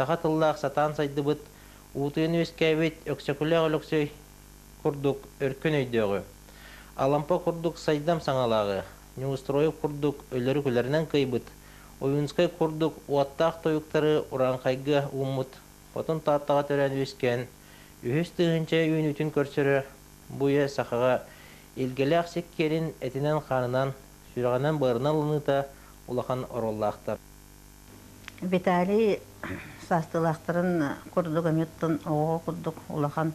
Саха тыллаах сатаан сайдыбыт, уутуйан үөскээбит Өксөкүлээх Өлөксөй курдук өркөн өйдөөҕү, Алампа курдук сайдам саҥалааҕы, Неустроев курдук өлөрү-күлэринэн кыайбыт, Ойуунскай курдук уоттаах тойуктары урааҥхайга ууммут Хотун Тааттаҕа төрөөн үөскээн, үһүс тыһыынча үүнүүтүн көрсөрө бу үйэ сахаҕа илгэлээх сиккиэрин этинэн-хаанынан, сүрэҕинэн-быарынан ылыныыта улахан оруоллаахтар. Виталий саастыылаахтарын курдук эмиэ оттон оҕо курдук улахан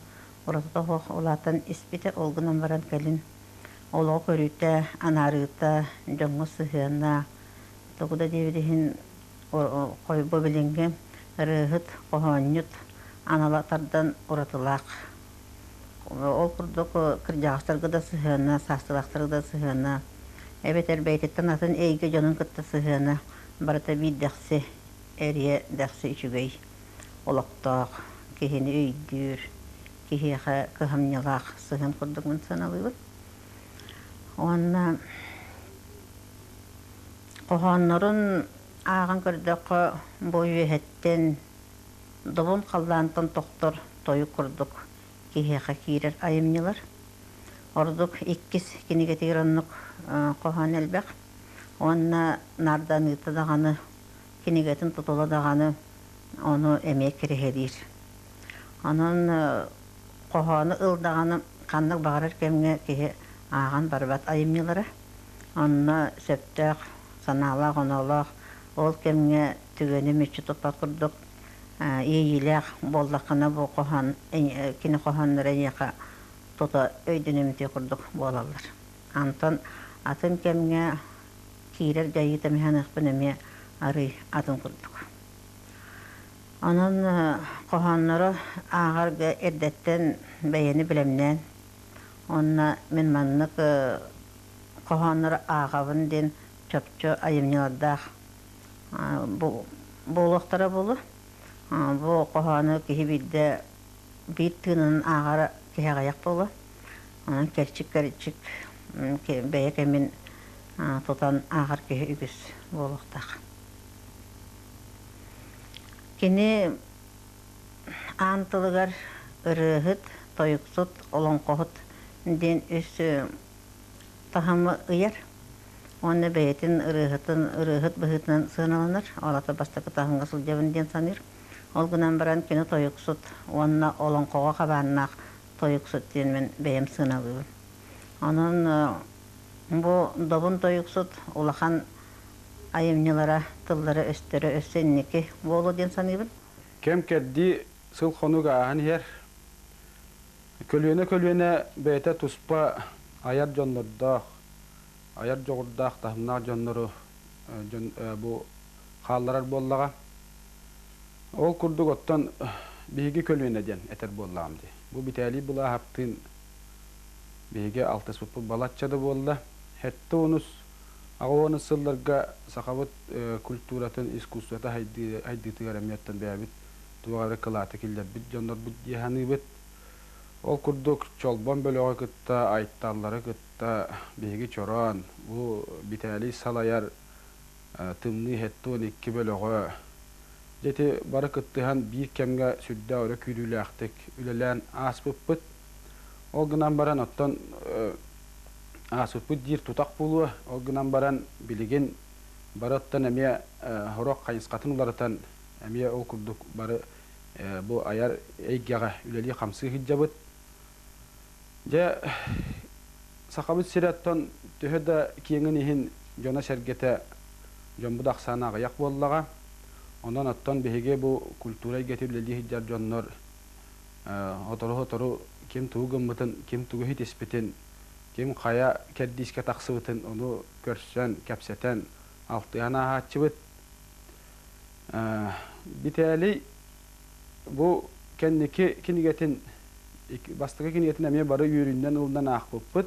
уратыта суох улаатан испитэ. Ол гынан баран кэлин олоҕу көрүүтэ, анаарыыта, дьоҥҥо сыһыана тугу да диэбит иһин бу билиҥҥи ырыаһыт, хоһоонньут анала тардан уратылаах. Ол курдук кырдьаҕастарга да сыһыана, саастыылаахтарга да сыһыана, эбэтэр бэйэтиттэн атын эйгэ дьонун кытта сыһыана барыта биир дэхси, эриэ дэхси үчүгэй олохтоох, киһини өйдүүр, киһиэхэ кыһамньылаах сыһыан курдук мин сыаналыыбын. Уонна хоһооннорун ааҕан көрдөххө, бу үөһэттэн добун халлаантан тохтор тойук курдук киһиэхэ киирэр айымньылар. Ордук иккис кинигэтигэр оннук хоһоон элбэх. Уонна наарданыыта даҕаны, кинигэтин тутула даҕаны ону эмиэ кэрэһэлиир. Онон хоһоону ыл даҕаны ханнык баҕарар кэмҥэ киһи ааҕан барбат айымньылара. Онно сөптөөх санаалаах-оноолоох ол кэмҥэ түгэни мүччү туппат курдук иэйиилээх буоллаххына бу хоһоон кини хоһоонноро эйиэхэ тута өйдөнүмтүө курдук буолаллар. Антон атын кэмҥэ киирэр дьайыыта миһаныахпын эмиэ арыый атын курдук. Онон хоһооннору ааҕарга эрдэттэн бэйэни бэлэмнээн уонна мин маннык хоһооннору ааҕабын диэн чопчу айымньылардаах буолуохтара буолуо. Бу хоһоону киһи биирдэ биир тыынынан ааҕара киһи аҕыйах буолуо. Онон кэрчик-кэрчик бэйэ кэмин тутан ааҕар киһи үгүс буолуохтаах. Кини аан тылыгар ырыаһыт, тойуксут, олоҥхоһут диэн үс таһымы ыйар уонна бэйэтин ырыаһытын ырыаһыт быһыытынан сыаналанар. Ол аата бастакы таһымҥа сылдьабын диэн саныыр. Ол гынан баран кини тойуксут уонна олоҥхоҕо хабааннаах тойуксут диэн мин бэйэм сыаналыыбын. Онон бу Добун тойуксут улахан айымньылара, тыллара-өстөрө өссө инники буолуо диэн саныыбын. Кэм-кэрдии сыл-хонук ааһан иһэр. Көлүөнэ-көлүөнэ бэйэтэ туспа айар дьоннордоох, айар дьоҕурдаах, таһымнаах дьоннору дьон бу хаалларар буоллаҕа. Ол курдук оттон биһиги көлүөнэ диэн этэр буоллаҕым дии. Бу Битээлий Былааһаптыын биһиги алтыспыппыт балачча да буолла. Сэттэ уонус, аҕа уонус сылларга сахабыт культуратын, искусствота сайдыытыгар эмиэ оттон бэйэбит туох эрэ кылааты киллэрбит дьоннорбут дии саныыбыт. Ол курдук Чолбон бөлөҕү кытта, Айталлары кытта биһиги Чороон, бу Битээлий салайар Тымныы 72 бөлөҕө дьэ ити бары кыттыһан биир кэмҥэ сүрдээх өрө күүрүүлээхтик үлэлээн ааспыппыт. Ол гынан баран оттон ааспыппыт диир тутах буолуо. Ол гынан баран билигин бары оттон эмиэ сорох хайысхатын уларытан эмиэ ол курдук бары бу айар эйгэҕэ үлэлии-хамсыы сылдьабыт. Дьэ, Сахабыт сирэ оттон төһө да киэҥин иһин дьоно-сэргэтэ дьоммут ахсаана аҕыйах буоллаҕа. Онон оттон биһиги бу культура эйгэтин үлэлии сылдьар дьоннор сотору-сотору ким тугу гыммытын, ким тугу ситиспитин, ким хайа кэрдиискэ тахсыбытын ону көрсөн, кэпсэтэн, алтыһан ааһааччыбыт. Битээлий бу кэнники кинигэтин бастакы кинигэтин эмиэ бары үөрүүнэн ылынан аахпыппыт.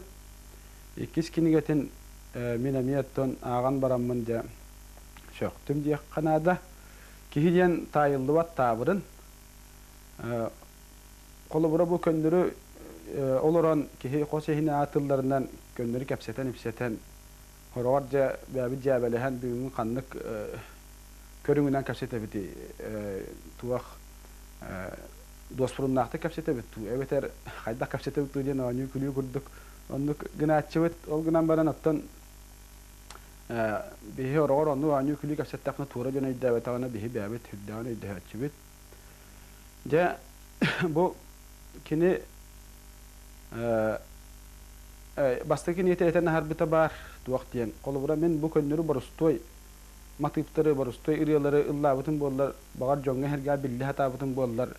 Иккис кинигэтин мин эмиэ оттон ааҕан бараммын дьэ сөхтүм диэххэ наада. Киһи диэн таайыллыбат таабырын. Холобура бу көннөрү олорон киһи хос иһинэ аатылларынан көннөрү кэпсэтэн-ипсэтэн, хороҕор дьэ бэйэбит дьээбэлэһэн бүгүҥҥү ханнык Көрүҥүнэн кэпсэтэбит туох дуоспуруннаахтык кэпсэтэбит дуу, эбэтэр хайдах кэпсэтэбит дуу диэн оонньуу күлүү курдук оннук гынааччыбыт. Ол гынан баран оттон биһи ороҕор оннук оонньуу күлүү кэпсэттэхпинэ туора дьон өйдөөбөтөҕүнэ биһи бэйэбит сүрдээҕин өйдөһөөччүбүт. Дьэ бу кини бастакы кинигэтэ этэн аһарбыта баар туох диэн. Холобура мин бу көннөрү боростуой матыыптары, боростуой ырыалары ыллаабытым буоллар, баҕар дьоҥҥо-сэргэҕэ биллэ сатаабытым буоллар,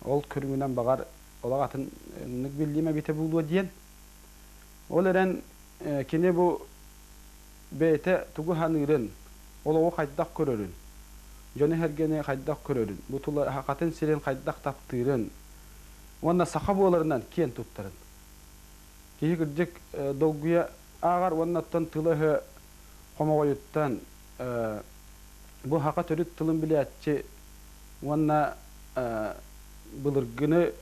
ол көрүҥүнэн баҕар олох атыннык биллиим эбитэ буолуо диэн. Ол эрэн кини бу бэйэтэ тугу саныырын, олоҕу хайдах көрөрүн, дьону-сэргэни хайдах көрөрүн, бу тула хатын сирин хайдах таптыырын уонна саха буоларынан киэн туттарын. Киһи кырдьык долгуйа ааҕар уонна оттон тыла-өһө хомоҕойуттан бу саха төрүт тылын билээччи уонна былыргыны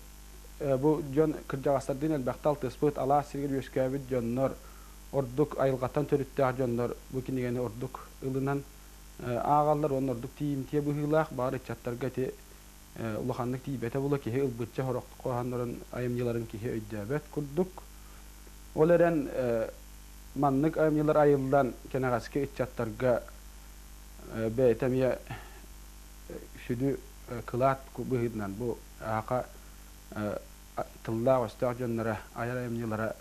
бу дьон кырдьаҕастардыын элбэхтэ алтыспыт алаас сиригэр үөскээбит дьоннор ордук айылҕаттан төрүттээх дьоннор бу кинигэни ордук ылынан ааҕаллар уонна ордук тиийимтиэ быһыылаах баар ыччаттарга ити улаханнык тиийбэтэ була киһи ылбычча сорох хоһооннорун айымньыларын киһи өйдөөбөт курдук. Ол эрэн маннык айымньылар айыллан кэнэҕэски ыччаттарга бэйэтэ эмиэ сүдү кылаат быһыытынан бу аһака тыллаах-өстөөх дьонноро айар айымньылара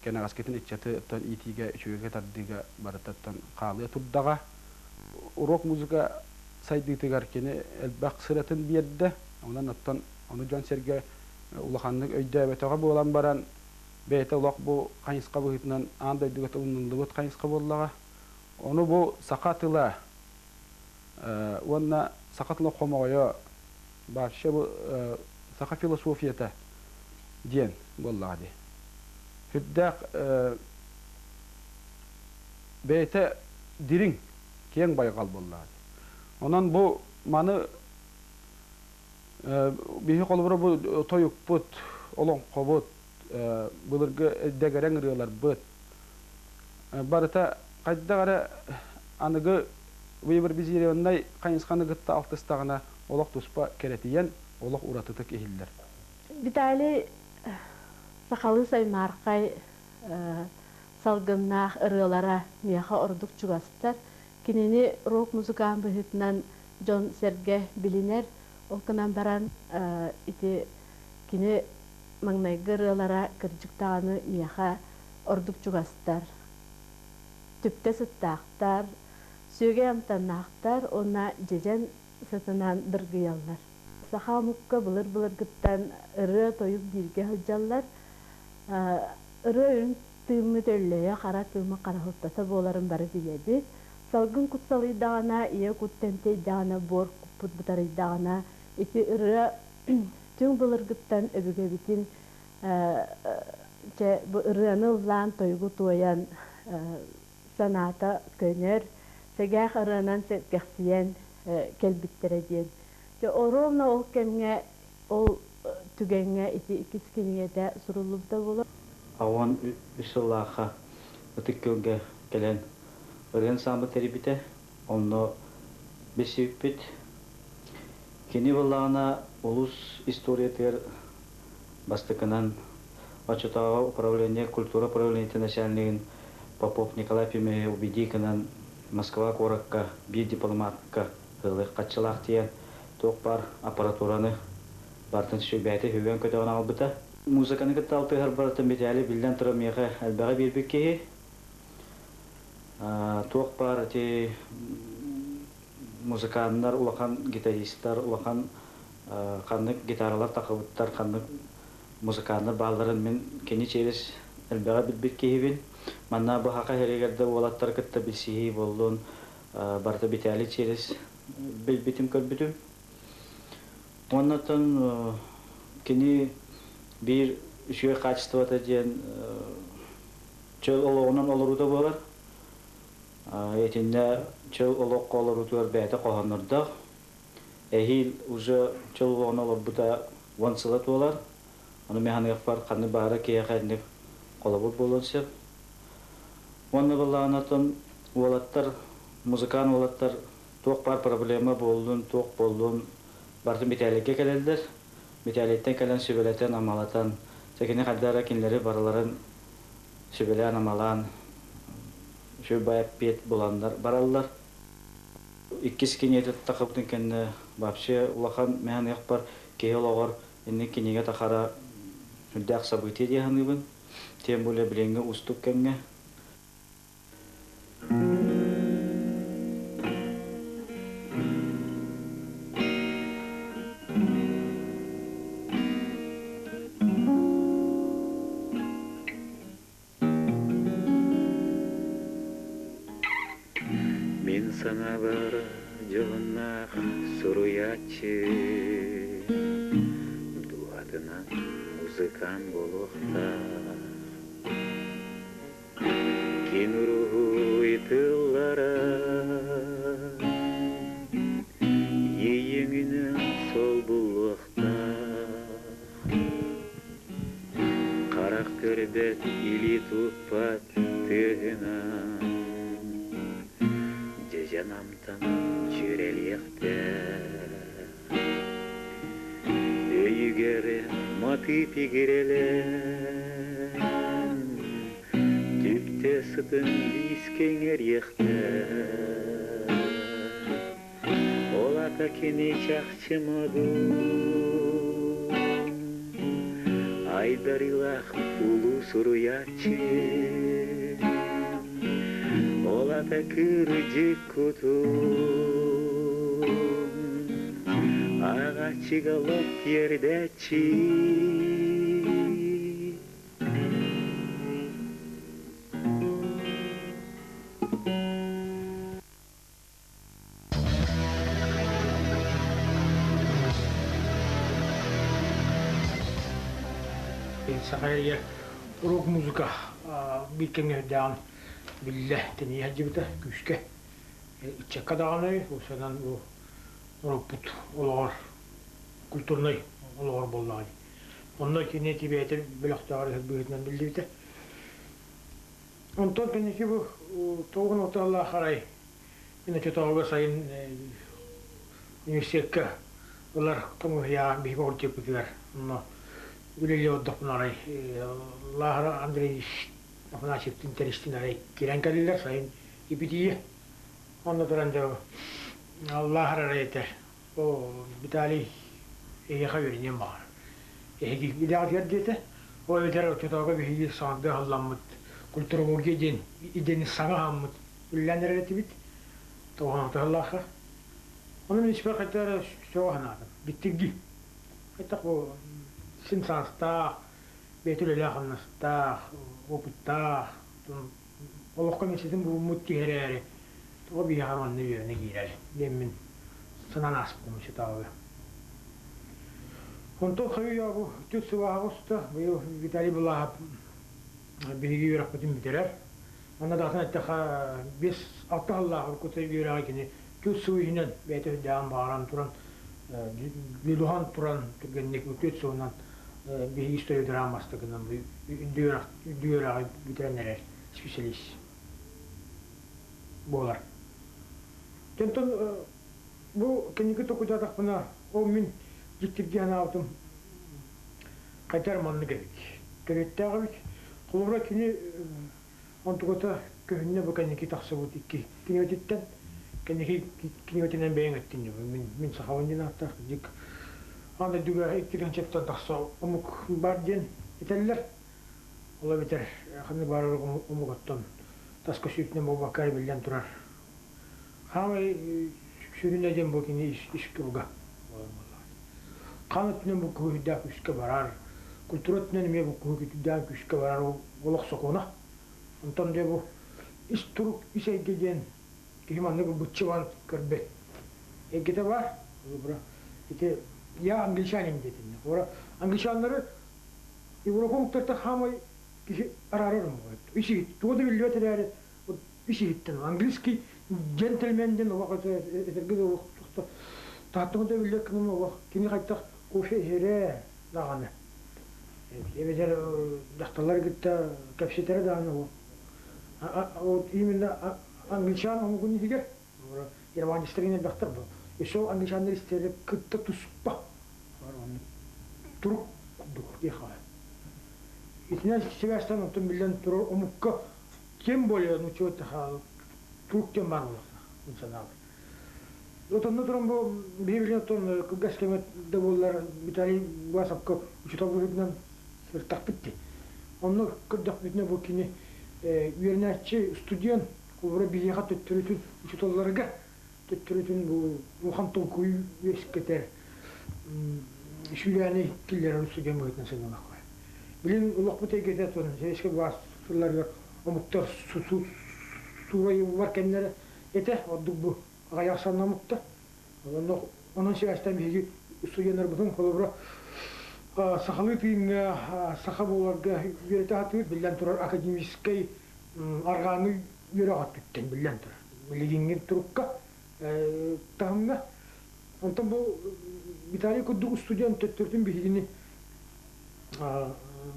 кэнэҕэскитин ыччаты оттон иитиигэ, үчүгэйгэ тардыыга барытыттан хаалыа турдаҕа. Урок музыка сайдыытыгар кини элбэх сыратын биэрдэ. Онон оттон ону дьон-сэргэ улаханнык өйдөөбөтөҕө буолан баран, бэйэтэ олох бу хайысха быһыытынан аан дойдуга ылыныллыбыт хайысха буоллаҕа. Ону бу саха тыла уонна саха тыла хомоҕойо вообще бу саха философията диэн буоллаҕа дии. Сүрдээх бэйэтэ дириҥ, киэҥ байҕал буоллаҕа дии. Онон бу маны биһи холобура бу тойукпут, олоҥхобут, былыргы дэгэрэҥ ырыаларбыт барыта хайдах эрэ аныгы выборбизированнай хайысханы кытта алтыстаҕына олох туспа кэрэтийэн, олох уратытык иһиллэр. Виталий сахалыы саймаархай салгыннаах ырыалара миэхэ ордук чугастар. Кинини рок-музыкант быһыытынан дьон-сэргэ билинэр. Ол гынан баран ити кини маҥнайгы ырыалара кырдьык даҕаны миэхэ ордук чугастар. Түптэ сыттаахтар, сүөгэй амтаннаахтар уонна дьэдьэн сытынан дыргыйаллар. Саха омукка былыр-былыргыттан ырыа-тойук бииргэ сылдьаллар. Ырыа үрүҥ тыыммыт өллөйө, хара тыыма хараһылтата буоларын бары билэбит. Салгын кут салыйдаҕына, ийэ кут тэмтэйдэҕинэ, буор куппут бытарыйдаҕына, ити ырыа түҥ былыргыттан өбүгэбитин чэ, бу ырыаны ыллаан, тойугу туойан санаата көнөр, сэгээх ырыанан сэргэхсийэн кэлбиттэрэ диэн. Дьэ, оруобуна ол кэмҥэ, ол түгэҥҥэ ити иккис кинигэтэ суруллубута буолар. 83 сыллаахха Ытык Күөлгэ кэлэн ырыа ансаамбыл тэрийбитэ. Онно билсибиппит. Кини буоллаҕына улуус историятыгар бастакынан оччотооҕу управление культура управлениетын начальнигын Попов Николай Пимович убедикынан Москва куоракка биир дипломатка ыалы хаччылаах тиийэн туох баар аппаратураны барытын сүбээтэ сүгэн көтөҕөн аҕалбыта. Музыканы кытта алтыһар барытын Виталий биллэн турар миэхэ элбэҕи биэрбит киһи. Туох баар ити музыканнар, улахан гитаристар, улахан ханнык гитаралар тахыбыттар, ханнык музыканнар баалларын мин кини через элбэҕи билбит киһибин. Манна бу Саха сиригэр да уолаттары кытта билсиһии буоллун, барыта Виталий через билбитим, көрбүтүм. Уоннаттан кини биир үчүгэй хаачыстыбата диэн чөл олоҕунан олоруута буолар. Итиннэ чөл олоххо олоруутугар бэйэтэ хоһооннордоох. Эһиил уже чөл олоҕун олорбута 10 сыла туолар. Ону мин саныахпар ханнык баара киһиэхэ инник холобур буолуон сөп. Уонна былаанатан уолаттар, музыкант уолаттар Туох баар проблема буоллун, туох буоллун, барытын Битээлийгэ кэлэллэр. Битээлийтэн кэлэн сүбэлэтэн, амалатан, кини хайдах эрэ кинилэри барыларын сүбэлээн-амалаан, үчүгэй эппиэт буланнар бараллар. Иккис кинигэтэ тахабытын кэннэ вообще улахан мэһаныахпар киһи олоҕор инник кинигэ тахара үрдээх событие дии саныыбын. Тем более билиҥҥи уустук кэмҥэ. Мин санаабар дьоһуннаах суруйааччы дууһатынан музыкант буолуохтаах. Кин уруһуй тыллара иэйиҥинэн солбуллуохтаах. Харах көрбөт, илии туппат тыаһынан дьэдьэн амтанын дьүөрэлиэхтээх. Өйүгэр матыып игирэлээн, түптэ сытын лиискэ иҥэриэхтээх. Ол ата кини чахчы модун, айдарыылаах улуу суруйааччы. Ол ата кырдьык кутун, ааҕааччыга лоп тиэрдээччи. Саха эрийэр рок-музыка биир кэмҥэ үрдээҕин биллэ тэнийэ сылдьыбыта күүскэ. Ыччакка даҕаны, уопсайынан бу рокпут олоҕор, культурнай олоҕор буоллаҕа дии. Онно кини тибээтэ бөлөхтөөҕөр быһыытынан биллибитэ. Онтон кэнники бу тоҕун оталлаах арай Мин оччотооҕуга сайын университекка ылар хамыыһыйаҕа биһиги факультеппытыгар онно үлэлии олордохпуна арай Лааһара Андреевич Афанасьевтыын тэристин арай киирэн кэллилэр сайын ипитиийэ. Онно туран дьэ Лааһар арай этэр о Виталий эйиэхэ үөрэниэн баҕар. Эһиги идэҕитигэр диэтэ. Ол эбэтэр оччотооҕуга биһиги саҥардыы аһылламмыт культурология диэн идэни саҥа аһаммыт үлэлээн эрэр этибит. Тоҕоноотоһоллоохха. Ону мин испэр хайта эрэ сөҕө санаатым. Биттирги. Хайдах бу син саастаах, бэйэтэ үлэлээх-хамнастаах, опыттаах, олоххо миэстэтин булуммут киһи эрээри, тоҕо биһиэхэ манна үөрэнэ киирэр диэммин санаан ааспытым оччотооҕуга. Онтон хойуйа бу түс сылааҕа уста быйыл Виталий Былааһап биһиги үөрэхпитин бүтэрэр. Манна даҕатан эттэххэ, 5-6 сыллаах уруккута үөрэҕи кини түөрт сыл иһинэн бэйэтэ үрдээҕин баҕаран туран, дьулуһан туран түргэнник 4 сылынан биһиги история драмастыгынан үрдүк үөрэҕи бүтэрэн эрэр специалист буолар. Онтон бу кэнники токуйдаатахпына, ол мин дьиктиргии санаабытым хайдах маннык эбит. Төрүттээх эбит. Холобура кини Онтуката көһүннэ бу кэнники тахсыбыт икки кинигэтиттэн. Кэнники кинигэтинэн бэйэҥ эттиҥ мин, мин сахабын диэн ааттаах дьик аан дойдуга икки тыһыынчаттан тахса омук баар диэн этэллэр. Ол эбэтэр ханнык баарар омук оттон тас көстүүтүнэн буолбакка эрэ биллэн турар. Хаамай сүрүнэ диэн бу кини ис туруга буолар буоллаҕа. Хаан өттүнэн бу күүрдээх күүскэ барар, культура өттүнэн эмиэ бу күүрдээх күүскэ барар олох сокуона. Онтон дьэ бу ис турук, ис эйгэ диэн киһи маннык быччыбан көрбөт. Эйгэтэ баар. Ити я англичанин диэтиннэ. Ора англичаннары Европа омуктартан хаамай киһи араарар омук. Ис туга да биллибэт эрээри ис иһиттэн английский джентльмен диэн олох этэргэ дылы тааттыҥы да биллэр гынан олох кини хайдах кофе иһэрэ даҕаны эбэтэр дьахталлары кытта кэпсэтэрэ даҕаны вот именно англичан омугун иһигэр. Германистар элбэхтэр бу. Өссө англичаннар истэрэ кытта туспа. Турук курдук диэхэ. Итинэн сибээстэн онтон биллэн турар омукка тем более нучча турук диэн баар буолуохтаах мин санаабар. Вот онно туран бу биһи билин оттон кылгас кэмэ да буоллар Виталий Власовка учуутал быһыытынан сырыттахпыт дии. Онно көрдөхпүтүнэ бу кини үөрэнээччи студент холобура биһиэхэ төттөрүтүн учууталларга төттөрүтүн бу улахан толкуйу үөскэтэр сүүрээни киллэрэр студент быһыытынан сыаналаах. Билин олохпут эйгэтэ советскай власть сылларыгар омуктар суурайыллар кэмнэрэ этэ, ордук бу аҕыйах санна омуктар. Онон сибээстээн биһиги студеннарбытын холобура сахалыы тыыҥҥа, саха буоларга үөрэтэ сатыыр, биллэн турар, академическай арҕааҥҥы үөрэх өттүттэн биллэн турар. Билигиҥҥи турукка таһымҥа. Онтон бу Виталий курдук студент төттөрүтүн биһигини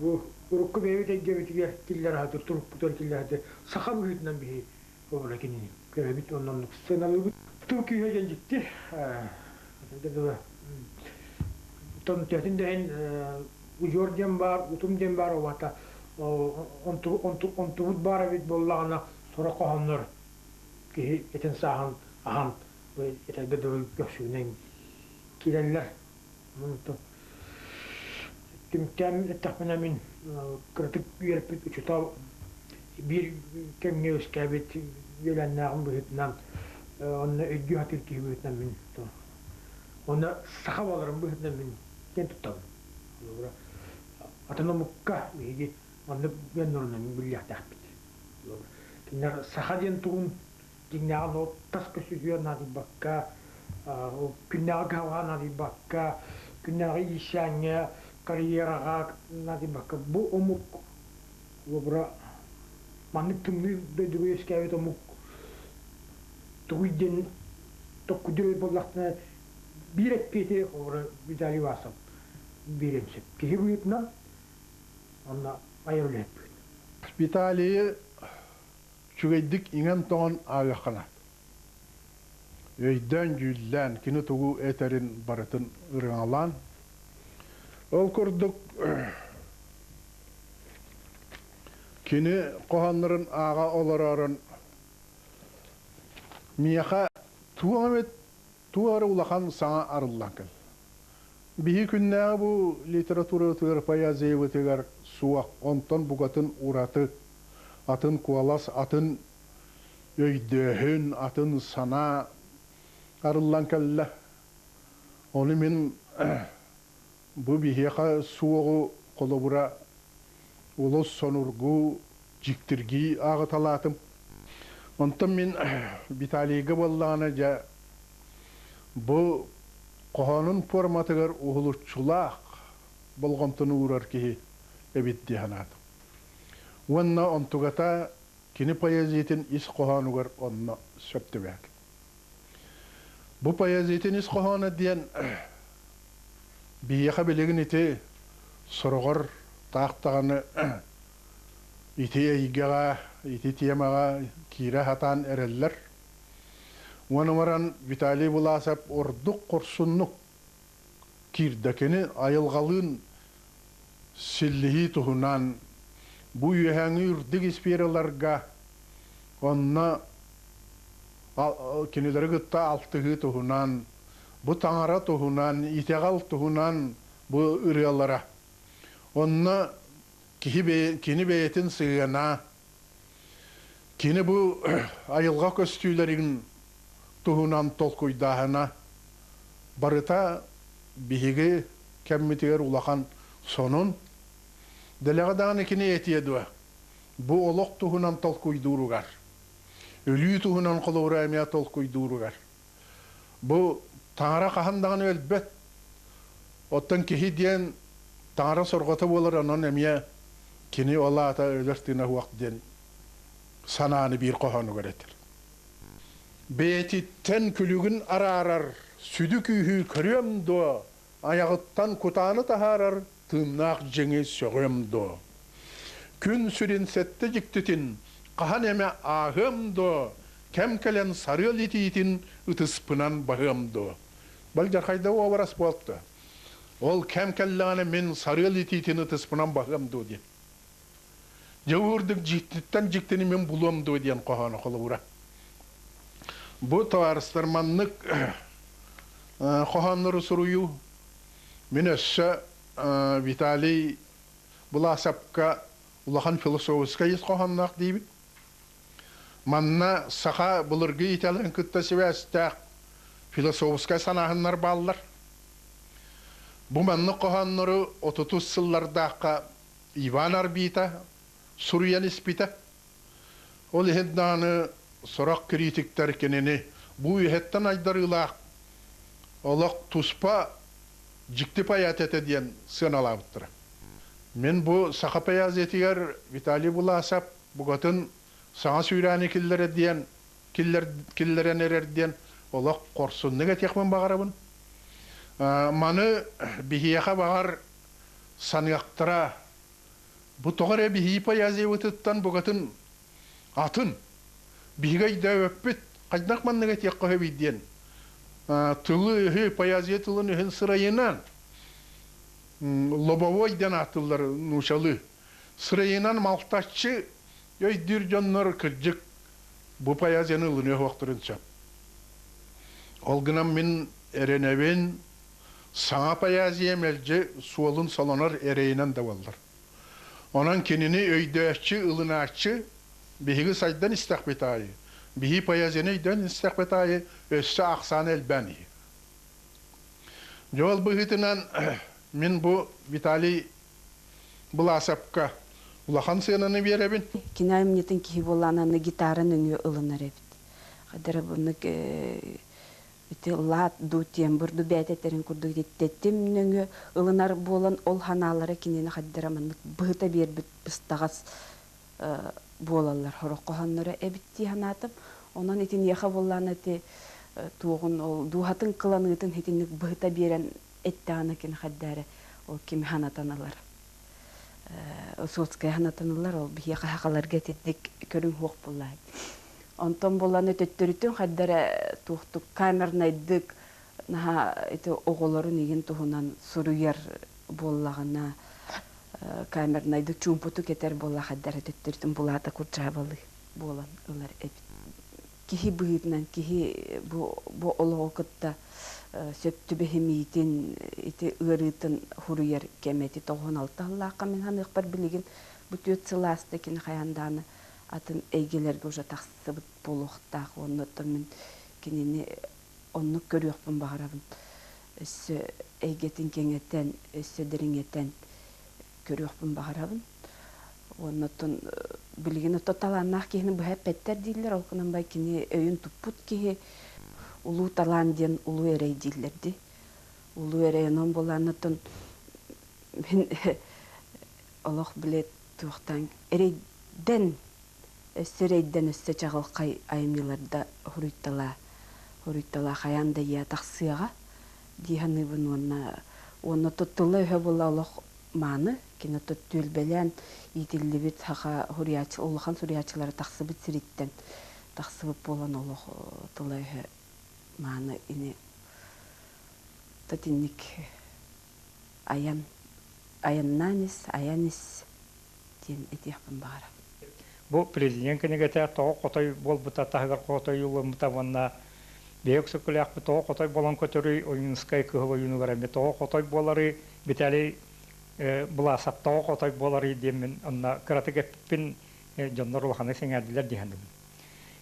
бу урукку бэйэбит эйгэбитигэр киллэрэ сатыыр, турукпутугар киллэрэ сатыыр саха быһыытынан биһи Оҕолор кинини көрөбүт уонна оннук сыаналыыбыт. Тыл күүһэ диэн дьикти. Тон төһөтүн да иһин удьуор диэн баар, утум диэн баар убата онтубут баар эбит буоллаҕына сорох хоһооннор киһи этин сааһын аһан этэргэ дылы көхсүгүнэн киирэллэр. Түмүктээн эттэхпинэ мин кыратык үөрэппит учуутал биир кэмҥэ үөскээбит үөлээннээҕим быһыытынан онно өйдүү сатыыр киһи быһыытынан мин онно саха буоларым быһыытынан мин киэн туттабын. Холобура, атын омукка биһиги маннык дьоннорунан биллиэхтээхпит. Кинилэр саха диэн тугун дьиҥнээҕин ол тас көстүүтүгэр наадыйбакка, күннээҕи кыһалҕаҕа наадыйбакка, күннээҕи иирсээҥҥэ, карьераҕа наадыйбакка бу омук холобура маннык тымныы дойдуга үөскээбит омук тугуй диэн токкудуй буоллахтына биир эппиэти холобура Виталий Васов биэриэн сөп. Киһи быһыытынан онно айар үлэһит быһыытынан. Виталийы үчүгэйдик иҥэн-тоҥон ааҕыахха наада. Өйдөөн-дьүүллээн, кини тугу этэрин барытын ырыҥалаан. Ол курдук кини хоһооннорун ааҕа олороорун миэхэ туох эмит туох эрэ улахан саҥа арыллан кэллэ. Биһи күннээҕи бу литературабытыгар, поэзиябытыгар суох, онтон букатын ураты, атын куолас, атын өйдөөһүн, атын санаа арыллан кэллэ. Ону мин бу биһиэхэ суоҕу холобура олус сонургуу, дьиктиргии ааҕыталаатым. Онтон мин Виталийга буоллаҕына дьэ бу хоһоонун пуорматыгар уһулуччулаах болҕомтону уурар киһи эбит дии санаатым. Уонна онтугата кини поэзиятын ис хоһоонугар онно сөп түбэһэр. Бу поэзиятын ис хоһооно диэн биһиэхэ билигин ити сороҕор таах даҕаны ити эйгэҕэ, ити темаҕа киирэ сатаан эрэллэр. Уонна баран Виталий Власов ордук хорсуннук киирдэ. Кини айылҕалыын силлиһии туһунан бу үөһээҥи үрдүк сфераларга онно кинилэри кытта алтыһыы туһунан, бу таҥара туһунан, итэҕэл туһунан бу ырыалара. Онно киһи кини бэйэтин сыһыана, кини бу айылҕа көстүүлэрин туһунан толкуйдааһына барыта биһиги кэммитигэр улахан сонун. Дэлэҕэ даҕаны кини этиэ дуо? Бу олох туһунан толкуйдууругар, өлүү туһунан холобура эмиэ толкуйдууругар. Бу таҥара хаһан даҕаны өлбөт. Оттон киһи диэн таҥара сорҕото буолар, онон эмиэ кини ол аата өлөр тыына суох диэн санааны биир хоһоонугар этэр. Бэйэтиттэн күлүгүн араарар сүдү күүһү көрүөм дуо, айаҕыттан кутааны таһаарар тыыннаах дьиҥи сөҕүөм дуо? Күн сүрүн сэттэ дьиктитин хаһан эмэ ааһыам дуо? Кэм кэлэн сарыал итиитин ытыспынан баһыам дуо? Балдьархайда уобарас буолта. Ол кэм кэллэҕинэ мин сарыал итиитин ытыспынан баһыам дуо диэн. Дьэ уурдук дьиктиттэн дьиктини мин булуом дуо диэн хоһооно холобура. Бу табаарыстар маннык хоһооннору суруйуу мин өссө Виталий Былаасапка улахан философскай ис хоһоонноох диибит. Манна саха былыргы итэҕэлин кытта сибээстээх философскай санааһыннар бааллар. Бу маннык хоһооннору отутус сыллардаахха Иван Арбита суруйан испитэ. Ол иһин даҕаны сорох критиктэр кинини бу үөһэттэн айдарыылаах олох туспа дьикти поэт этэ диэн сыаналаабыттара. Мин бу саха поэзиятыгар Виталий Буласов букатын саҥа сүүрээни киллэрэ диэн киллэрэн эрэр диэн олох хорсуннук этиэхпин баҕарабын. Маны биһиэхэ баҕар саныахтара бу тоҕо эрэ биһиги поэзиябытыттан букатын атын биһиги өйдөөбөппүт хайдах маннык этиэххэ сөбүй диэн тылы-өһү поэзия тылын-өһүн сырайынан лобовой диэн ааттыыллар нуучалыы сырайынан малтаччы өйдүүр дьоннор кырдьык бу поэзияны ылыныа суохтарын сөп. Ол гынан мин эрэнэбин саҥа поэзия мэлдьи суолун солонор эрэйинэн да буоллар. Онон кинини өйдөөччү, ылынааччы биһиги сайдан истэхпит аайы, биһи поэзияны өйдөөн истэхпит аайы өссө ахсаана элбээн иһиэ. Дьол быһыытынан мин бу Виталий Былаасапка улахан сыананы биэрэбин. Кини айымньытын киһи буоллаан аны гитара нөҥүө ылынар эбит. Хадара буннук ити лаат дуу тембр ду бээтэтэрин курдук ититтэтим нөҥүө ылынар буолан ол ханаалара кинини хаддара маннык быһыта биэрбит быстаҕас буолаллар хороххоһонноро эбит дии санаатым. Онон итиниэхэ буоллаан ити туоҕун ол дууһатын кыланыытын итинник быһыта биэрэн эттэҕинэ кини хайдары ол кими санатан ылар Соцкая санатан ылар ол биһиэхэ сахаларга итинник көрүҥ суох буоллаа. Онтон буоллаана төттөрүтүн хайдара туохтук камернайдык наһаа ити оҕолорун игин туһунан суруйар буоллаҕына камернайдык чуумпутук этэр буолла хайдара төттөрүтүн булаата курдьаабалыы буолан ылар эбит. Киһи быһыытынан киһи бу бу олоҕу кытта сөп түбэһимиитин ити ыарыытын хуруйар кэмэ ити тоҕуһун алта сыллаахха мин саныахпар билигин бу түөрт сыл ааста кини хайаан даҕаны атын эйгэлэргэ уже тахсыбыт буолуохтаах уонна оттон мин кинини оннук көрүөхпүн баҕарабын өссө эйгэтин кэҥэтэн өссө дириҥэтэн көрүөхпүн баҕарабын уонна оттон билигин ото талааннаах киһини быһа эппэттэр дииллэр ол гынан бай кини өйүн туппут киһи улуу талаан диэн улуу эрэй дииллэр дии улуу эрэй онон буолааннаттан мин олох билет туохтан эрэйдэн өссө эрэйдэн өссө чаҕылхай айымньыларда хуруйталаа хуруйталаа хайаан да ийэ тахсыаҕа дии саныыбын уонна уонна туттулла өһө була олох мааны кини түөлбэлээн иитиллибит саха суруйааччы улахан суруйааччылара тахсыбыт сириттэн тахсыбыт буолан олох тыла өһө мааны ини татинник айан айаннаан ис айан ис диэн этиэхпин баҕарабын. Бу президент кинигэтэ тоҕо хотой буолбута таһыгар хотой ылыммыта уонна биһиги өксөкүлээхпит тоҕо хотой буолан көтөрүй Ойуунускай кыһыл ойуунугар эмиэ тоҕо хотой буоларый Виталий Былаасап тоҕо хотой буоларый диэммин онно кыратык эппиппин дьоннор улаханнык сэҥээрдилэр дии саныыбын.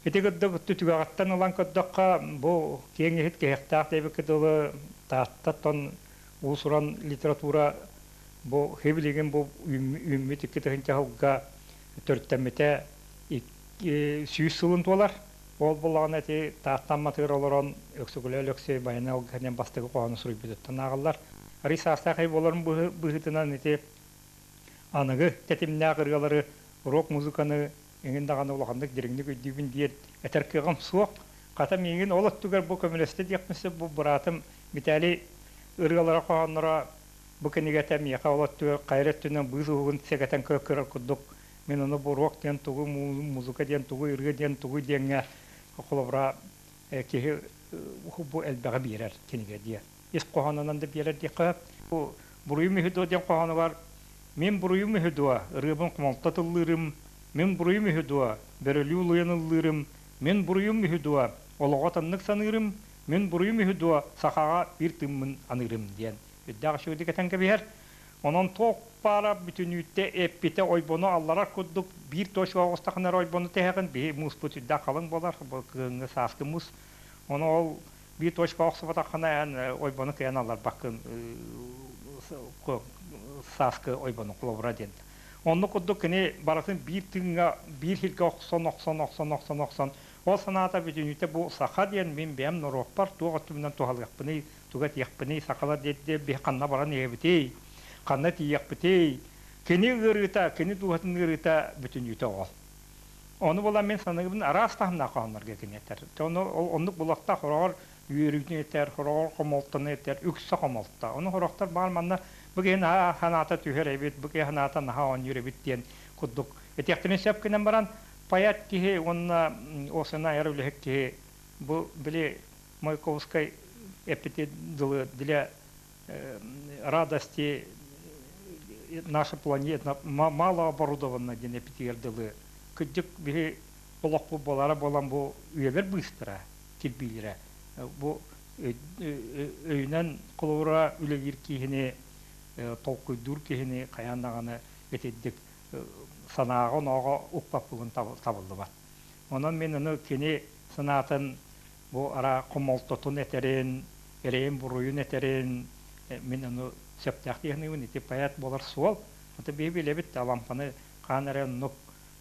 Ити курдук түгэҕиттэн ылан көрдөххө, бу киэҥ иһит киһихтээх диэбиккэ дылы Тааттаттан уус-уран литература бу билигин бу үүммүт 2 тыһыынча сылга төрүттэммитэ 100 сылын туолар. Ол буоллаҕына ити Тааттан матыгар олорон Өксөкүлэ Өлөксөй Байанай алгыһа диэн бастакы хоһоону суруйбутуттан ааҕыллар. Арый саастаах ый буоларын быһыытынан ити аныгы тэтимнээх ырыалары рок-музыканы эҥин даҕаны улаханнык дириҥник өйдүүбүн диэн этэр кыаҕым суох. Хата миигин ол өттүгэр бу көмөлөстө диэхпин сөп бу быраатым Виталий ырыалара хоһоонноро бу кинигэтэ миэхэ ол өттүгэр хайа өттүнэн быыс уһугун сэгэтэн көрөр курдук мин ону бу рок диэн тугу музыка диэн тугу ырыа диэн тугу диэҥҥэ Холобура, киһи бу элбэҕи биэрэр кинигэ диэ. Ис хоһоонунан да биэрэр диэххэ. Бу буруйум үһү дуо диэн хоһоонугар мин буруйум үһү дуо, ырыабын хомолто тыллыырым, мин буруйум үһү дуо, бөрөлүү улуйан ыллыырым, мин буруйум үһү дуо, олоҕо атыннык саныырым, мин буруйум үһү дуо, сахаҕа биир тыыммын аныырым диэн үрдээх үчүгэйдик этэн кэбиһэр. Онон туох баара бүтүнүүтэ эппитэ ойбону алларар курдук биир точка оҕустахына эрэ ойбону тэһэҕин, биһи мууспут үрдээх халыҥ буолар, бу кыһыҥҥы сааскы муус. Ону ол биир точка охсубатаххына эн ойбону кыайан алларбаккын сааскы ойбону холобура диэн. Оннук курдук кини барытын биир тыыҥҥа, биир сиргэ охсон, охсон, охсон, охсон, охсон, ол санаата бүтүнүүтэ бу саха диэн мин бэйэм норуоппар туох өттүбүнэн туһалыахпыный, тугу этиэхпиний, сахалар диэти биһи ханна баран иһэбитий, ханна тиийиэхпитий, кини ыарыыта, кини дууһатын ыарыыта бүтүнүүтэ ол. Ону буолан мин саныыбын араас таһымнаах хоһооннорго кини этэр. Ону оннук булуохтаах хороҕор үөрүүтүн этэр, хороҕор хомолтону этэр, үксэ хомолто. Ону сорохтор баар манна бу киһи наһаа санаата түһэр эбит, бу киһи санаата наһаа оонньуур эбит диэн курдук этиэхтэрин сөп гынан баран, поэт киһи уонна осына айар үлэһит киһи бу били Маяковскай эппити дылы для радости наша планета мало оборудована диэн эппитигэр дылы кырдьык биһи олохпут буолара буолан бу үйэлэр быыстара кирбиилэрэ бу өйүнэн холобура үлэлиир киһини толкуйдуур киһини хайаан даҕаны итирдик санааҕа-онооҕо укпаппыгын табыллыбат. Онон мин ону кини санаатын бу ара хомолтотун этэрин, эрэйин-буруйун этэрин мин ону сөптөөх дии саныыбын. Ити поэт буолар суол. Аты биһи билэбит Алампаны хаан эрэ оннук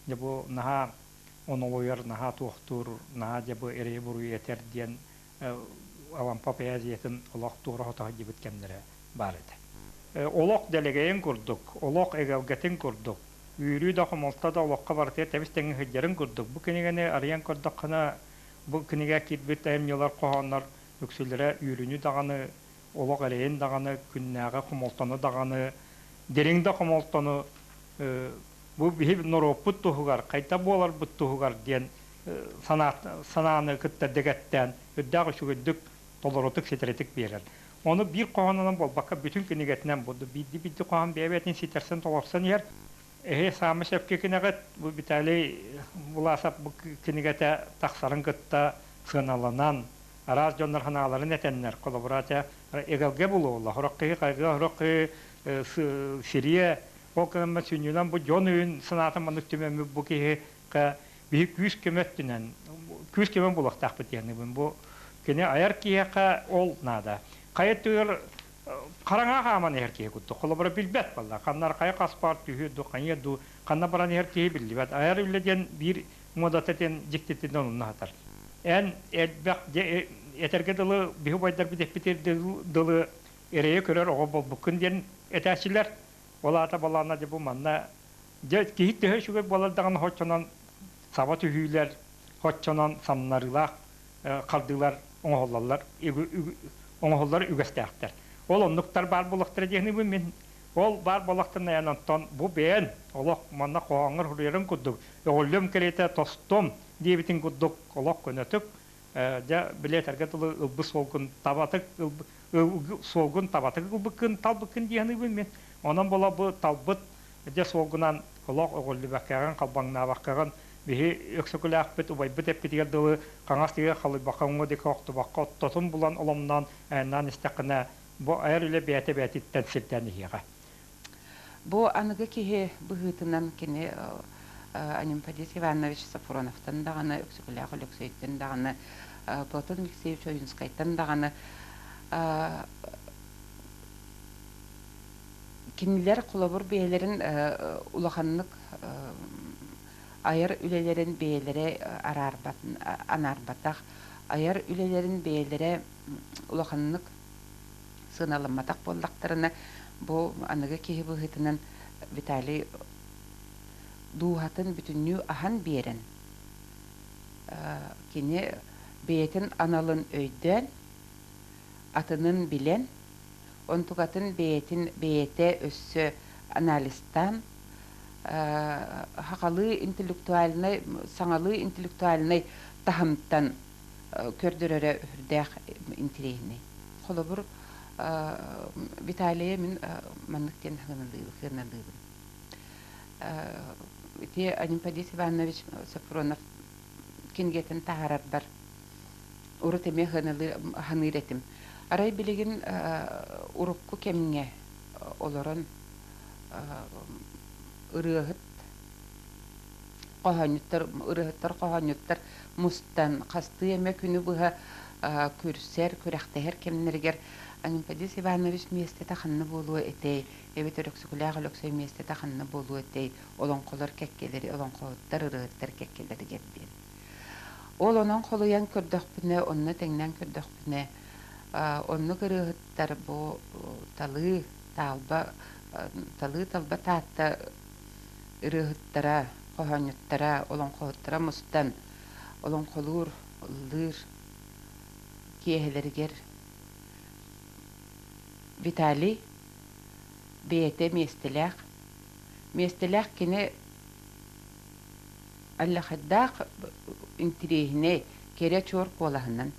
дьэ бу наһаа онолуйар, наһаа туохтуур, наһаа дьэ бу эрэйи-буруйу этэр диэн Алампа поэзиятын олох туора хото сылдьыбыт кэмнэрэ баар этэ. Олох дэлэгэйин курдук, олох эгэлгэтин курдук, үөрүү да хомолто да олоххо барытыгар тэбис-тэҥҥэ сылдьарын курдук, бу кинигэни арыйан көрдөххүнэ, бу кинигэ киирбит айымньылар, хоһооннор үксүлэрэ үөрүүнү даҕаны, олох эрэйин даҕаны, күннээҕи хомолтону даҕаны, дириҥ да хомолтону бу биһи норуоппут туһугар, хайдах буоларбыт туһугар диэн санааны кытта дэгэттээн, үрдээх үчүгэйдик, толорутук, ситэритик биэрэр. Ону биир хоһоонунан буолбакка, бүтүн кинигэтинэн буолду. Биирдии-биирдии хоһоон бэйэ-бэйэтин ситэрсэн, толорсон иһэр. Эһи саамай сөпкө кинэҕит, бу Виталий Власов бу кинигэтэ тахсарын кытта сыаналанан, араас дьоннор санааларын этэннэр, холобура, эгэлгэ булуолла, сорох киһи хайгыа, сорох киһи сириэ, ол гынан сүнньүнэн бу дьон өйүн санаатын маннык түмэммит бу киһи биһи күүс көмө өттүнэн күүс көмө буолуохтаахпыт диэн бу кини айар киһиэхэ ол наада. Хайа өттүгэр хараҥа хааман иһэр киһи курдук. Холобура билбэт буолла. Ханна хайа хаспар түһүө дуу, хайа дуу, ханна баран иһэр киһи биллибэт. Айар үлэ диэн биир муодата диэн дьиктитинэн онно сытар. Эн элбэх этэргэ дылы биһи убайдарбыт эппитигэр дылы эрэйи көрөр оҕо буолбуккун диэн этээччилэр. Ол аата балаана дьэ бу манна дьэ киһи төһө үчүгэй буолар даҕаны хоччонон саба түһүүлэр, хоччонон самнарыылаах хардыылар оҥоһуллаллар, оҥоһуллар үгэстээхтэр. Ол оннуктар баар буолуохтара диэхнибин мин. Ол баар буоллахтарына эн онтон бу бэйэн олох манна хоһооҥҥор суруйарын курдук өҕүллүм кэриэтэ тостум диэбитин курдук олох көнөтүк дьэ били этэргэ дылы ылбыт суолгун табатык суолгун табатык ылбыккын талбыккын дии саныыбын мин. Онон буола бу талбыт дьэ суолгунан олох өҕүллүбэккэҕин, халбаҥнаабаккаҕын биһи Өксөкүлээхпит убайбыт эппитигэр дылы хаҥас диэки халыйбакка, уҥа диэки охтубакка оттотун булан оломноон айаннаан истэххинэ бу айар үлэ бэйэтэ бэйэтиттэн сирдээн иһиэҕэ. Бу аныгы киһи быһыытынан кини Анемподист Иванович Софроновтан даҕаны, Өксөкүлээх Өлөксөйтөн даҕаны, Платон Алексеевич Ойунскайтан даҕаны кинилэр холобур бэйэлэрин улаханнык айар үлэлэрин бэйэлэрэ араарбат анаарбатах, айар үлэлэрин бэйэлэрэ улаханнык сыаналамматах буоллахтарына, бу аныгы киһи быһыытынан Виталий дууһатын бүтүннүү аһан биэрэн, кини бэйэтин аналын өйдөөн, атынын билэн, онтукатын бэйэтин бэйэтэ өссө анализтаан, Хахалыы интеллектуальнай, саҥалыы интеллектуальнай таһымтан көрдөрөрө үрдээх интириэһинэй. Холобур, Виталия мин маннык диэн сыаналыыбын. Ити Анемподист Иванович Софронов кинигэтин таһаарарбар урут эмиэ ханыыр этим. Арай билигин урукку кэмҥэ олорон ырыаһыт хоһоонньуттар ырыаһыттар хоһоонньуттар мустан хастыы эмэ күнү быһа күрсэр, күрэхтэһэр кэмнэригэр Анемподист Иванович миэстэтэ ханна буолуо этэй, эбэтэр Өксөкүлээх Өлөксөй миэстэтэ ханна буолуо этэй, олоҥхолор кэккэлэри, олоҥхоһуттар, ырыаһыттар кэккэлэригэр диэн. Ол онон холуйан көрдөхпүнэ, онно тэҥнээн көрдөхпүнэ, оннук ырыаһыттар бу талыы таалба талыы талба Таатта ырыаһыттара, хоһоонньуттара, олоҥхоһуттара мустан олоҥхолуур, ыллыыр киэһэлэригэр Виталий бэйэтэ миэстэлээх. Миэстэлээх кини аллахайдаах интириэһинэй, кэрэ чуор куолаһынан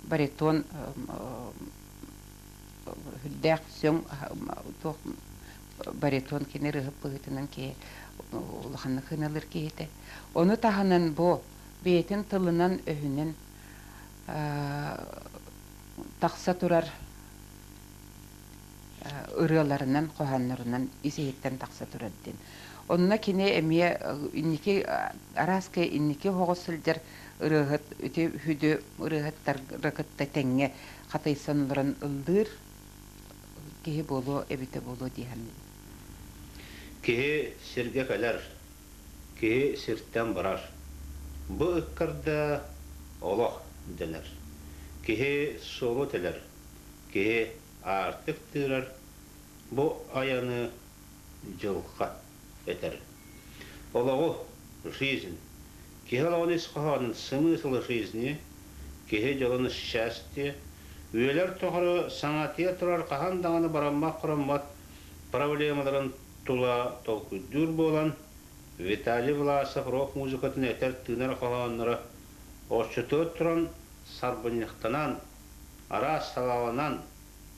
баритон үрдээх сөҥ туох баритон кини ырыһыт быһыытынан киһи улаханнык сыаналыыр киһитэ. Ону таһынан бу бэйэтин тылынан-өһүнэн тахса турар ырыаларынан, хоһооннорунан ис-иһиттэн тахса турар диэн. Онно кини эмиэ инники арааска инники оһоҕо сылдьар ырыаһыт ити сүдү ырыаһыттары кытта тэҥҥэ хатыйсан олорон ыллыыр киһи буолуо эбитэ буолуо дии саныыбын. Киһи сиргэ кэлэр, киһи сиртэн барар. Бу ыккарда олох дэнэр. Киһи суолу тэлэр, киһи аартык тыырар, бу айаны дьылҕа этэр. Олоҕу, жизнь, киһи олоҕун ис хоһоонун смысл жизни, киһи дьолун счастье, үйэлэр тухары саҥатыйа турар хаһан даҕаны бараммат-хороммот проблемаларын тула толкуйдуур буолан, Виталий Власов рок-музыкатын этэр-тыынар хоһоонноро оччотугар туран сарбынньахтанан, араас салааланан,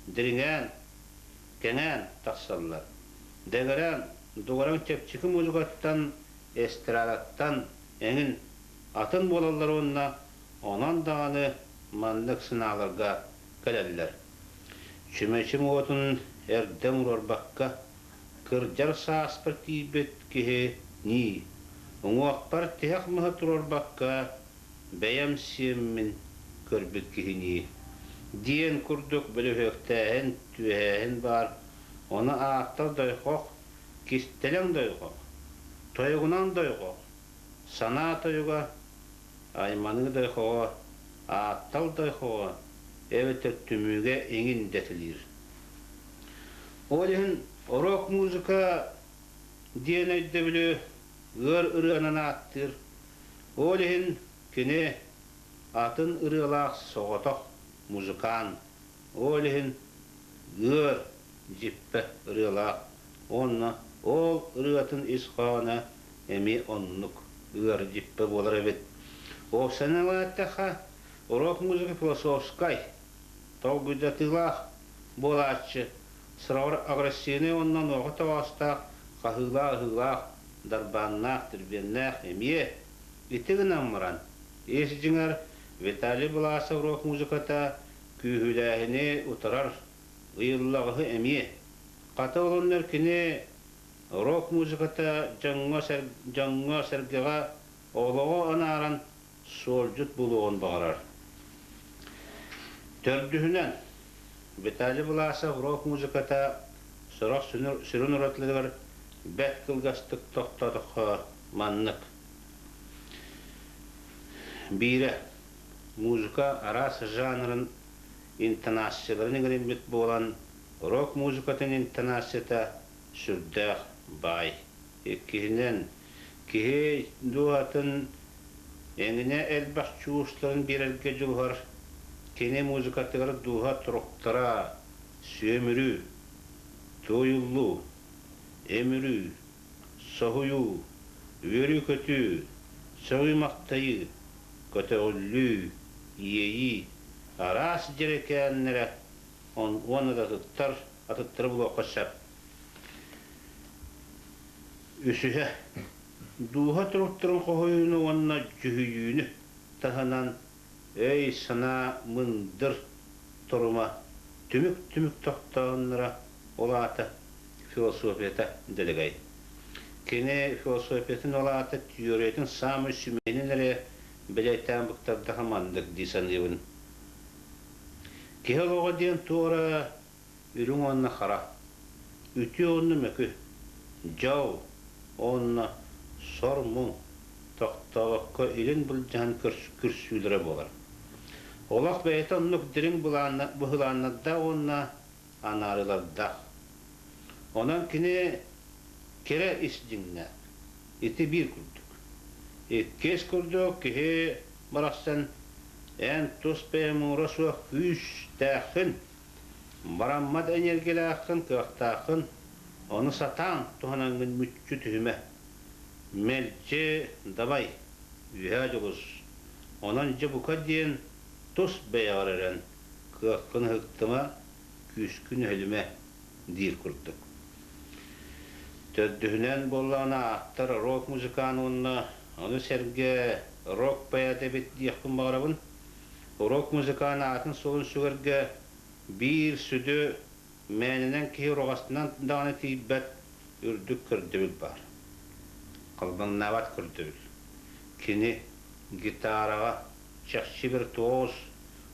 дириҥээн, кэҥээн тахсаллар. Дэгэрээн, дугараҥ чэпчэки музыкаттан, эстрадаттан эҥин атын буолаллар уонна онон даҕаны маннык сынааларга кэлэллэр. Чүмэчим уотун эрдэ умуруорбакка, кырдьар сааспар тиийбит киһи нии, уҥуохпар тиһэх маһы туруорбакка, бэйэм сиэммин көрбүт киһинии диэн курдук бөлүһүөктээһин, түөһээһин баар, ону ааттар дойҕох, кистэлэҥ дойҕох, тойугунан дойҕох, санаа тойуга, айманыы дойҕоҕо, ааттал дойҕоҕо эбэтэр түмүүгэ иҥин дэтилиир. Ол иһин рок-музыка диэн өйдөбүлү ыар ырыанан ааттыыр. Ол иһин кини атын ырыалаах соҕотох музыкант. Ол иһин ыар, дьиппэ ырыалаах уонна ол ырыатын ис хоһооно эмиэ оннук ыар дьиппэ буолар эбит. Уопсайынан эттэххэ, рок-музыка философскай, толкуйдатыылаах буолааччы, сороҕор агрессивнай уонна онуоха тоҕоостоох хаһыылаах-ыһыылаах, дарбааннаах, түрбүөннээх эмиэ. Ити гынан баран, ис дьиҥэр Виталий Власов рок-музыката күүһүлээһини утарар, ыйыллаҕыһы эмиэ. Хата олоннор кини рок-музыката дьоҥҥо-сэргэҕэ олоҕу анааран суолдьут буолуоҕун баҕарар. Төрдүһүнэн, Виталий Власов рок-музыката сорох сүрүн уратыларыгар бэрт кылгастык тохтоотоххо маннык. Биирэ, музыка араас жанрын интонацияларын иҥэриммит буолан, рок музыкатын интонацията сүрдээх баай. Иккиһинэн, киһи дууһатын эҥинэ элбэх чуустарын биэрэргэ дьулуһар, кини музыкатыгар дууһа туруктара сүөмүрүү, туойуллуу, өмүрүү, Соһуйуу, үөрүү-көтүү, сөҕүү-махтайыы, көтөҕүллүү, иэйии араас дьэрэкээннэрэ уонна да атыттар атыттары булуохха сөп. Үсүһэ. Дууһа туруктарын хоһуйууну уонна дьүһүйүүнү таһынан өй-санаа мындыр торума түмүк-түмүк тохтоонноро ол аата философията дэлэгэй. Кини философиятын ол аата теориятын саамай сүмэһинин эрэ бэлиэтээн быктардаха маннык дии саныыбын. Киһи олоҕо диэн туора үрүҥ уонна хара, үтүө уонна мөкү, дьол уонна сор-муҥ тохтообокко илин былдьаһан күрсүүлэрэ буолар. Олох бэйэтэ оннук дириҥ быһылааннардаах уонна анаарыылардаах. Онон кини кэрэ ис дьиҥнээх. Ити биир курдук. Иккис курдук киһи барахсан эн тус бэйэҥ муҥура суох күүстээххин, бараммат энергиялааххын, кыахтааххын, ону сатаан туһанаҥҥын мүччү түһүмэ. Мэлдьи дабай, үөһээ дьулус. Онон дьэ бука диэн тус бэйэҕэр эрэн, кыаххын ыһыктыма, күүскүн өһүлүмэ диир курдук. Төрдүһүнэн буоллаҕына ааптар рок-музыкант уонна ону сэргэ рок поэт эбит диэхпин баҕарабын. Рок-музыкант аатын-суолун сүгэргэ биир сүдү мээнэнэн киһи ураҕастынан даҕаны тиийбэт үрдүк көрдөбүл баар. Халбаҥнаабат көрдөбүл. Кини гитараҕа чахчы виртуоз,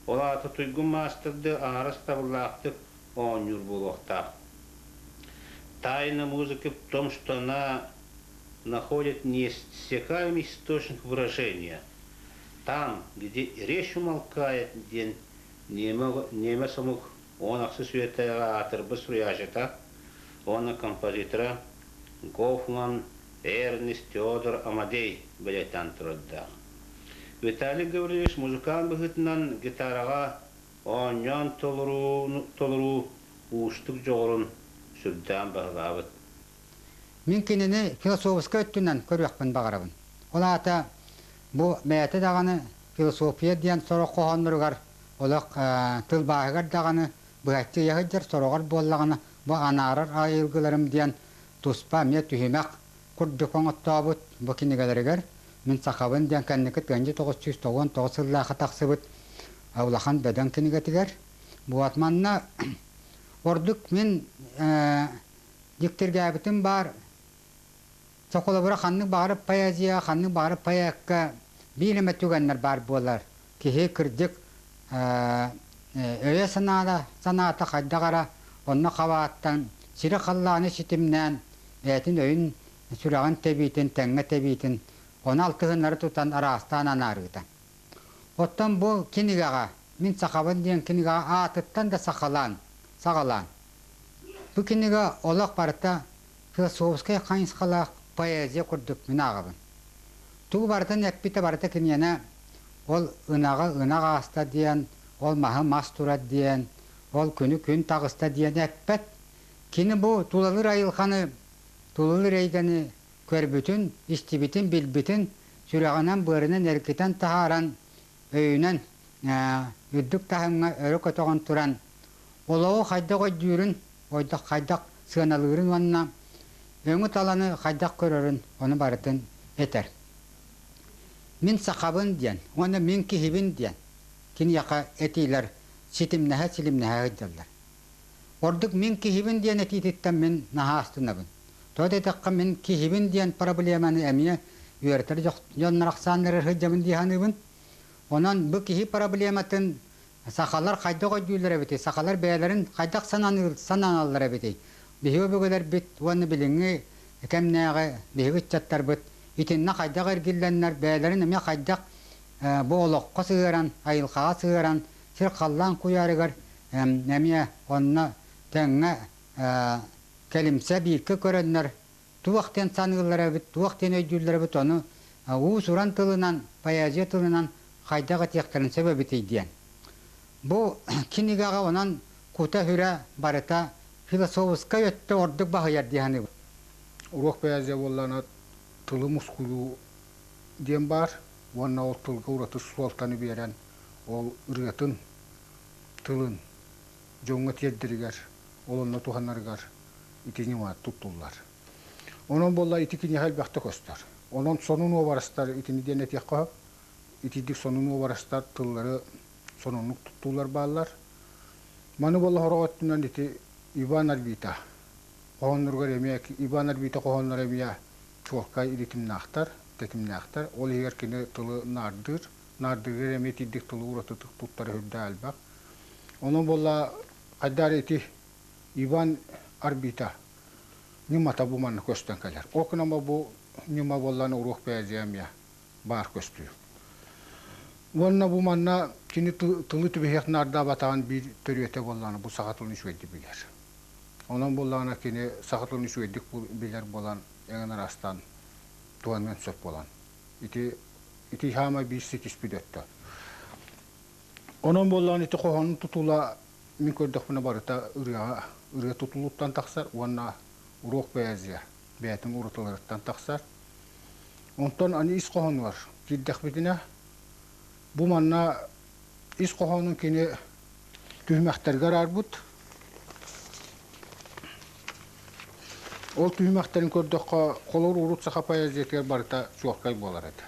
ол аата туйгун маастардыы аһара сатабыллаахтык оонньуур буолуохтаах. Тайна музыки в том, что она находит неиссякаемый источник выражения. Там, где речь умолкает, диэн немец омук уон ахсыс үйэтээҕи аатырбыт суруйааччыта уонна композитора Гофман Эрнест Теодор Амадей бэлиэтээн турардаах. Виталий Гаврильевич музыкант быһыытынан гитараҕа оонньоон толоруу уустук дьоҕурун сүрдээн баһылаабыт. Мин кинини философскай өттүнэн көрүөхпүн баҕарабын. Ол аата бу бэйэтэ даҕаны философия диэн сорох хоһоонноругар олох тылбааһыгар даҕаны быһаччы ыйа сылдьар, сороҕор буоллаҕына бу анаарар айылгыларым диэн туспа эмиэ түһүмэх курдук оҥоттообут бу кинигэлэригэр мин сахабын диэн кэнники 1999 сыллаахха тахсыбыт улахан бөдөҥ кинигэтигэр. Вот манна ордук мин дьиктиргээбитим баар Соколобура ханнык баҕарар поэзия, ханнык баҕарар поэкка биир эмэ түгэннэр баар буолар. Киһи кырдьык өйө-санаата санаата хайдах эрэ онно хабааттан сири-халлааны ситимнээн бэйэтин өйүн сүрэҕин тэбиитин тэҥҥэ тэбиитин ону алтыһыннары тутан араастаан анаарыыта. Оттон бу кинигэҕэ мин сахабын диэн кинигэҕэ аатыттан да сахалаан саҕалаан бу кинигэ олох барыта философскай хайысхалаах поэзия курдук мин ааҕабын. Тугу барытын эппитэ барыта киниэнэ ол ынаҕы ынах ааста диэн, ол маһы мас турар диэн, ол күнү күн таҕыста диэн эппэт. Кини бу тулалыыр айылҕаны, тулалыыр эйгэни көрбүтүн, истибитин, билбитин сүрэҕинэн-быарынан эргитэн таһааран, өйүнэн үрдүк таһымҥа өрө көтөҕөн туран, олоҕу хайдах өйдүүрүн, хайдах сыаналыырын уонна өҥү-таланы хайдах көрөрүн ону барытын этэр. Мин сахабын диэн уонна мин киһибин диэн киниэхэ этиилэр ситимнэһэ-силимнэһэ сылдьаллар. Ордук мин киһибин диэн этиититтэн мин наһаа астынабын. Тоҕо диэтэххэ мин киһибин диэн проблеманы эмиэ үөрэтэр дьоннор ахсааннарыгар сылдьабын дии саныыбын. Онон бу киһи проблематын сахалар хайдах өйдүүллэр эбитий, сахалар бэйэлэрин хайдах сананаллар эбитий? Биһиги өбүгэлэрбит уонна билиҥҥи кэмнээҕи биһиги ыччаттарбыт итиннэ хайдах эргиллэннэр бэйэлэрин эмиэ хайдах бу олоххо сыһыаран, айылҕаҕа сыһыаран сир-халлаан куйаарыгар эмиэ онно тэҥҥэ кэлимсэ бииргэ көрөннөр туох диэн саныыллар эбит, туох диэн өйдүүллэр эбит, ону уус-уран тылынан, поэзия тылынан хайдах этиэхтэрин сөп эбитий диэн. Бу кинигэҕэ онон кута-сүрэ барыта философскай өттө ордук баһыйар дии саныыбын. Уруок поэзия буоллаҕына тылы мускуйуу диэн баар уонна ол тылга ураты суолтаны биэрэн ол ырыатын тылын дьоҥҥо тиэрдэригэр, ол онно туһанарыгар ити ньыма туттуллар. Онон буолла ити киниэхэ элбэхтэ көстөр. Онон сонун уобарастар итини диэн этиэххэ сөп. Итирдик сонун уобарастар тыллары сонуннук туттуулар бааллар. Маны буолла сорох өттүнэн ити Иван Арбита хоһоонноругар эмиэ Иван Арбита хоһоонноро эмиэ чуолкай ритмнаахтар, тэтимнээхтэр. Ол иһигэр кини тылы наардыыр. Наардыырыгар эмиэ итирдик тылы уратытык туттара үрдээх элбэх. Онон буолла хайдаар ити Иван Арбита ньымата бу манна көстөн кэлэр. Ол гынан бу ньыма буоллаҕына уруок поэзия эмиэ баар көстүү. Уонна бу манна кини тылы түбэһиэх наардаабатаҕын биир төрүөтэ буоллаҕына бу саха тылын үчүгэйдик билэр. Онон буоллаҕына кини саха тылын үчүгэйдик билэр буолан эҥин араастаан туһаныан сөп буолан. Ити ити хаама биир ситиспит өттө. Онон буоллаҕына ити хоһоонун тутула мин көрдөхпүнэ барыта ырыаҕа ырыа тутулуттан тахсар уонна уруок поэзия бэйэтин уратыларыттан тахсар. Онтон аны ис хоһоонугар киирдэхпитинэ, бу манна ис хоһоонун кини түһүмэхтэргэ араарбыт. Ол түһүмэхтэрин көрдөххө, холобур урут саха поэзиятыгар барыта чуолкай буолар этэ.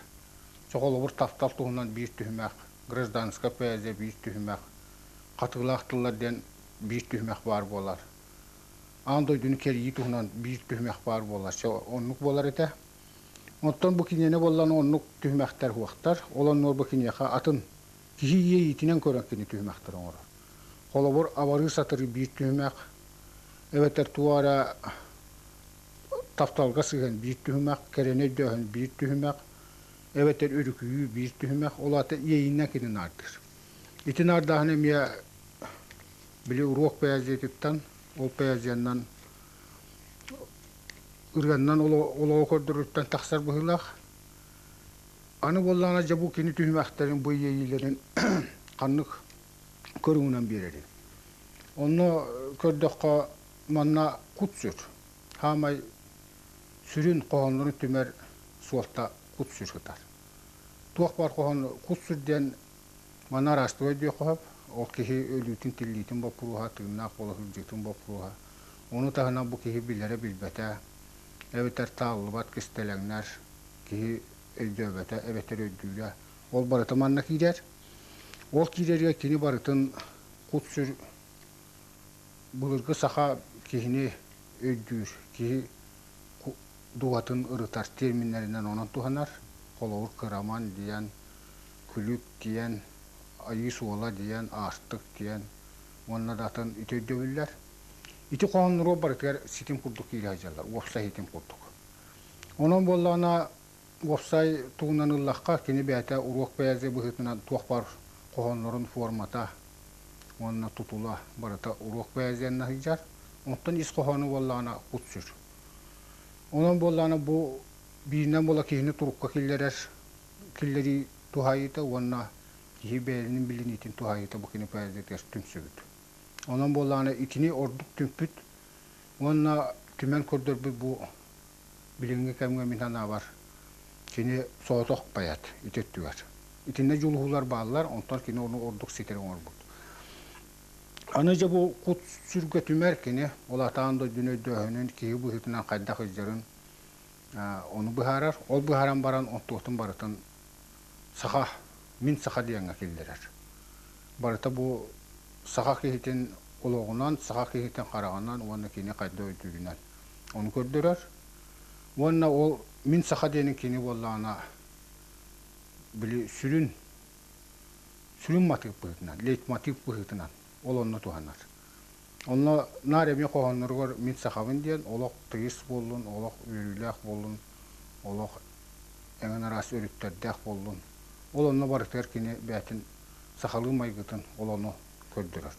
Холобур таптал туһунан биир түһүмэх, гражданскай поэзия биир түһүмэх, хатыылаах тыллар диэн биир түһүмэх баар буолар. Аан дойдуну кэрийии туһунан биир түһүмэх баар буолар. Оннук буолар этэ. Оттон бу киниэнэ буоллан оннук түһүмэхтэр суохтар. Ол оннугар бу киниэхэ атын киһи иэйиитинэн көрөн кини түһүмэхтэр оҥорор. Холобур, абарыы сатырыы биир түһүмэх, эбэтэр туох эрэ тапталга сыһыан биир түһүмэх, кэрэни өйдөөһүн биир түһүмэх, эбэтэр өрүкүйүү биир түһүмэх, ол аата иэйиинэн кини наардыыр. Ити наардааһын эмиэ били уруок поэзиятыттан, ол поэзиянан ырыаннан олоҕу көрдөрүүттэн тахсар быһыылаах. Аны буоллаҕына дьэ бу кини түһүмэхтэрин, бу иэйиилэрин ханнык көрүҥүнэн биэрэрий? Онно көрдөххө манна кут-сүр. Хаамай сүрүн хоһооннорун түмэр суолта кут-сүр сытар. Туох баар хоһоон кут-сүр диэн манна араастык өйдүөххэ сөп. Ол киһи өлүүтүн, тиллиитин боппуруоһа, тыыннаах буола сылдьыытын боппуруоһа. Ону таһынан бу киһи билэрэ-билбэтэ, эбэтэр тааллыбат кистэлэҥнэр, киһи өйдөөбөтө эбэтэр өйдүүрэ. Ол барыта манна киирэр. Ол киирэригэр кини барытын кут-сүр былыргы саха киһини өйдүүр, киһи дууһатын ырытар терминнэринэн онон туһанар. Холобур, кыраман диэн, күлүк диэн, айыы суола диэн, аартык диэн уонна да атын ити өйдөбүллэр. Ити хоһоонноруо барытыгар ситим курдук киирэ сылдьаллар, уопсай ситим курдук. Онон буоллаҕына, уопсай тугунан ыллахха, кини бэйэтэ уруок поэзия быһыытынан туох баар хоһооннорун формата уонна тутула барыта уруок поэзиянан сылдьар. Онтон ис хоһооно буоллаҕына кут-сүр. Онон буоллаҕына бу бииринэн буола киһини турукка киллэрэр киллэрии туһаайыыта уонна киһи бэйэлинин билиниитин туһаайыыта бу кини поэзиятыгар түмсүбүт. Онон буоллаҕына итини ордук түмпүт уонна түмэн көрдөрбүт бу билиҥҥи кэмҥэ мин санаабар кини соҕотох поэт ити өттүгэр. Итиннэ дьулуһуулар бааллар, онтон кини ону ордук ситэри оҥорбут. Аны дьэ бу кут сүргэ түмэр кини, ол атаан дойдуну өйдөөһүнүн, киһи быһыытынан хайдах илдьэрин ону быһаарар. Ол быһааран баран онтуотун барытын саха, мин саха диэҥҥэ киллэрэр. Барыта бу саха киһитин олоҕунан, саха киһитин хараҕынан уонна кини хайдах өйдүүрүнэн ону көрдөрөр. Уонна ол мин саха диэнин кини буоллаҕына били сүрүн сүрүн матыып быһыытынан, лейтмотив быһыытынан ол онно туһанар. Онно наар эмиэ хоһоонноругар мин сахабын диэн олох тыйыс буоллун, олох үөрүүлээх буоллун, олох эҥин араас өрүттэрдээх буоллун. Ол онно барытыгар кини бэйэтин сахалыы майгытын ол ону көрдөрөр.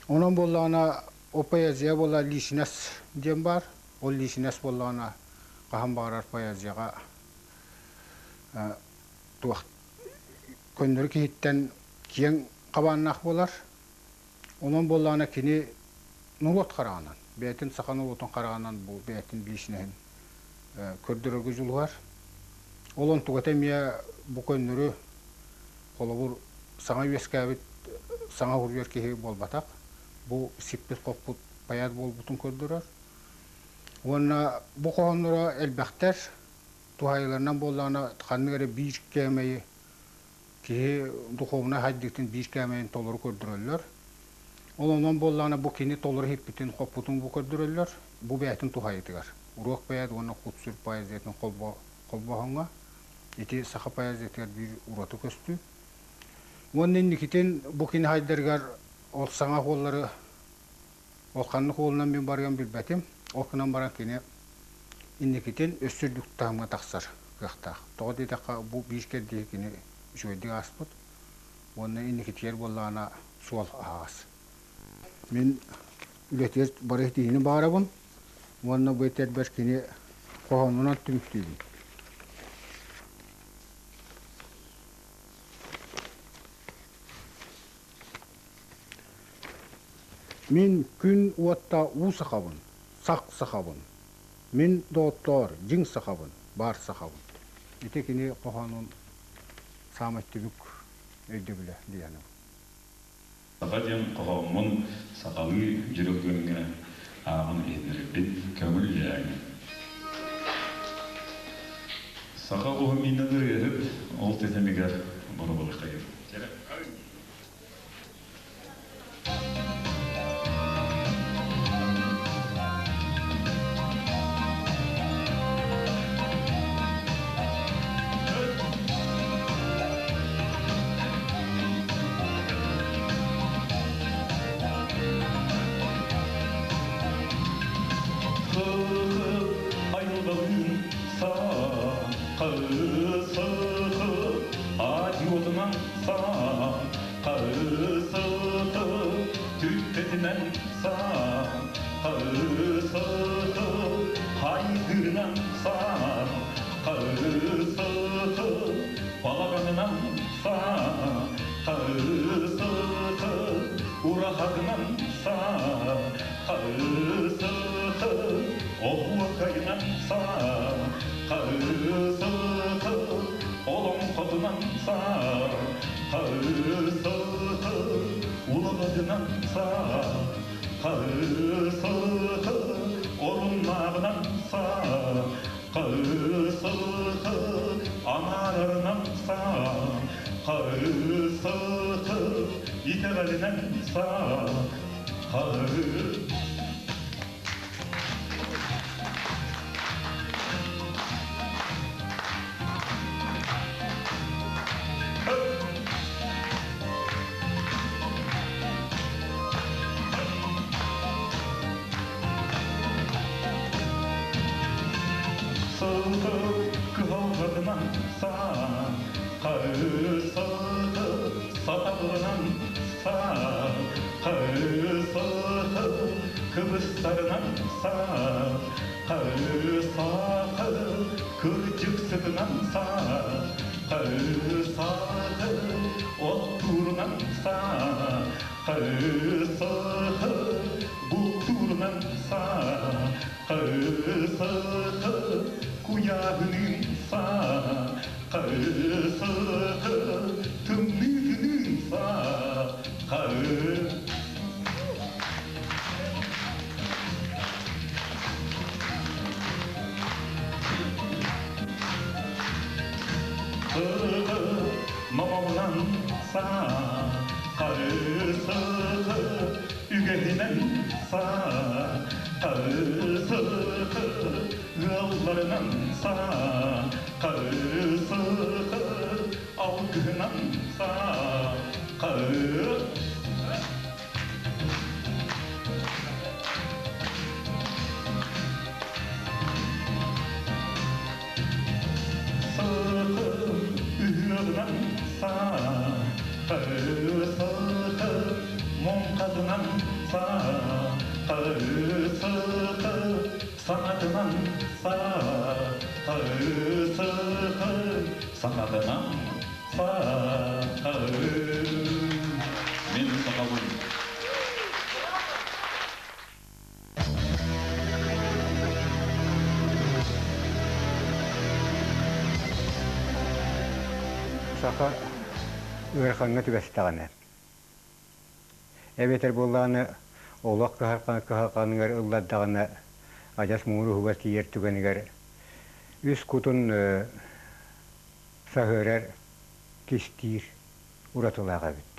Онон буоллаҕына О поэзия буолла лиисинэс диэн баар. Ол лиисинэс буоллаҕына хаһан баҕарар поэзияҕа туох көннөрү киһиттэн киэҥ хабааннаах буолар. Онон буоллаҕына кини норуот хараҕынан, Бэйэтин саха норуотун хараҕынан бу бэйэтин лиичинэһин көрдөрөргө дьулуһар. Ол онтугата эмиэ бу көннөрү холобур саҥа үөскээбит саҥа уруйар киһи буолбатах. Бу сиппит-хоппут поэт буолбутун көрдөрөр. Уонна бу хоһоонноро элбэхтэр. Туһаайыыларынан буоллаҕына ханнык эрэ биир кээмэйи киһи духуобунай хайдыытын биир кээмэйин толору көрдөрөллөр. Ол онон буоллаҕына бу кини толору иһиппитин, хоппутун бу көрдөрөллөр. Бу бэйэтин туһаайыытыгар. Уруок бэйэт уонна кут-сүр поэзиятын холбооһуҥҥа ити саха поэзиятыгар биир ураты көстүү. Уонна инникитин бу кини хайдарыгар ол саҥа уоллары ол ханнык уолунан мин барыан билбэтим. Ол гынан баран кини инникитин өссө үрдүк таһымҥа тахсар кыахтаах. Тоҕо диэтэххэ бу биир кэрдииһи кини үчүгэйдик ааспыт уонна инникитигэр буоллаҕына суол аһаҕас. Мин үлэтигэр бары ситиһиини баҕарабын уонна бу этэрбэр кини хоһоонунан түмүктүүбүн. Мин күн уотта уу сахабын, сах сахабын. Мин доҕоттоор, дьиҥ сахабын, баар сахабын. Ити кини хоһоонун саамай түбүк өйдөбүлэ диэни. Саха диэн хоһооммун сахалыы дьүрүһүҥҥэ ааҕан иһитиннэрбит көҥүл Саха оҕо миинэн ырыаһыт, ол тэтимигэр боробулахайым. Айылҕалыын сахы адиотынан сахы түптэтинэн сахы хайдырынан сахы балаҕанынан сахы ураһатынан сахы оһуокайынан сахы олоҥхотунан сахы улаҕатынан сахы оруннааҕынан сахы анаарарынан сахы итэҕэлинэн сахы Сылгы кыһалҕатынан саа, сатабылынан саа, кыбыстарынан саа, кырдьыксытынан саа, оттуурунан саа, бултуурунан саа, куйааһынын саа, тымныытынын саа, Мамамынан саа, үгэһинэн саа, ыалларынан саа, алгыһынан саа, үһүөҕүнэн саа, муҥхатынан саа, саҥатынан саа, саҥатынан саа, Мин сахабын. Саха ыарахаҥҥа түбэстэҕинэ, эбэтэр буоллаҕына олох кыһалҕаныгар ыллардаҕына, адьас муҥур уһугар тиийэр түгэнигэр үс кутун саһыарар, кистиир уратылаах эбит.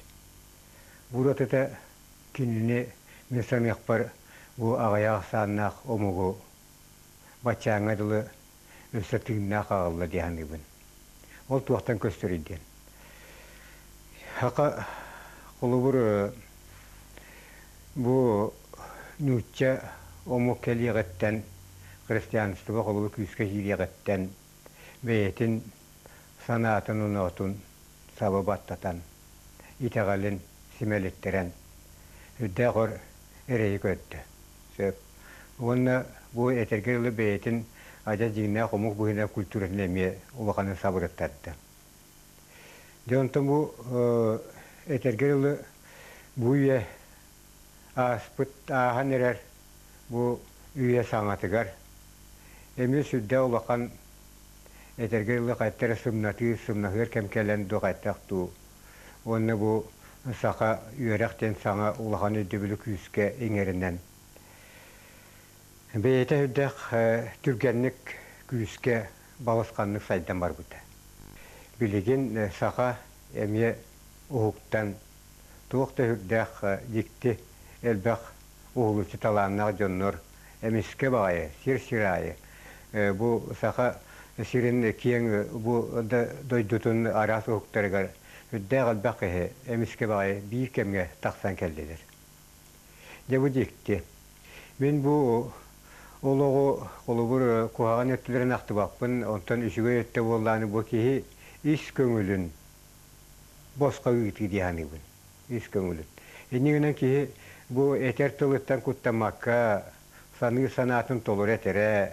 Бу уратыта кинини мин саныахпар бу аҕыйах ахсааннаах омугу баччааҥҥа дылы өссө тыыннаах аҕалла дии саныыбын. Ол туохтан көстөрүй диэн. Саха холобур бу нуучча омук кэлиэҕиттэн христианство холобур күүскэ киириэҕиттэн бэйэтин санаатын-оноотун саба баттатан, итэҕэлин симэлиттэрэн үрдээх өр эрэйи көрдө. Сөп. Уонна бу этэргэ дылы бэйэтин адьас дьиҥнээх омук быһыытынан культуратын эмиэ улаханын сабырыттарда. Дьэ онтон бу этэргэ дылы бу үйэ ааспыт ааһан эрэр бу үйэ саҥатыгар эмиэ сүрдээх улахан этэргэ дылы хайта эрэ сымнатыы, сымнаһыар кэм кэлэн дуу хайтах дуу уонна бу саха үөрэх диэн саҥа улахан өйдөбүлү күүскэ иҥэринэн бэйэтэ үрдэх түргэнник күүскэ балысханнык сайдан барбыта. Билигин саха эмиэ уһуктан туох да үрдээх дьикти элбэх уһулуччу талааннаах дьоннор эмискэ баҕайы сир-сир аайы бу саха сирин киэҥ бу дойдутун араас уһуктарыгар үрдээх элбэх киһи эмискэ баҕайы биир кэмҥэ тахсан кэллилэр. Дьэ бу дьикти. Мин бу олоҕу холобур куһаҕан өттүлэрин ахтыбаппын, онтон үчүгэй өттө буоллааны бу киһи ис көҥүлүн босхо ыытыы дии саныыбын. Ис көҥүлүн. Иннигинэн киһи бу этэр тылыттан куттаммакка саныыр санаатын толору этэрэ,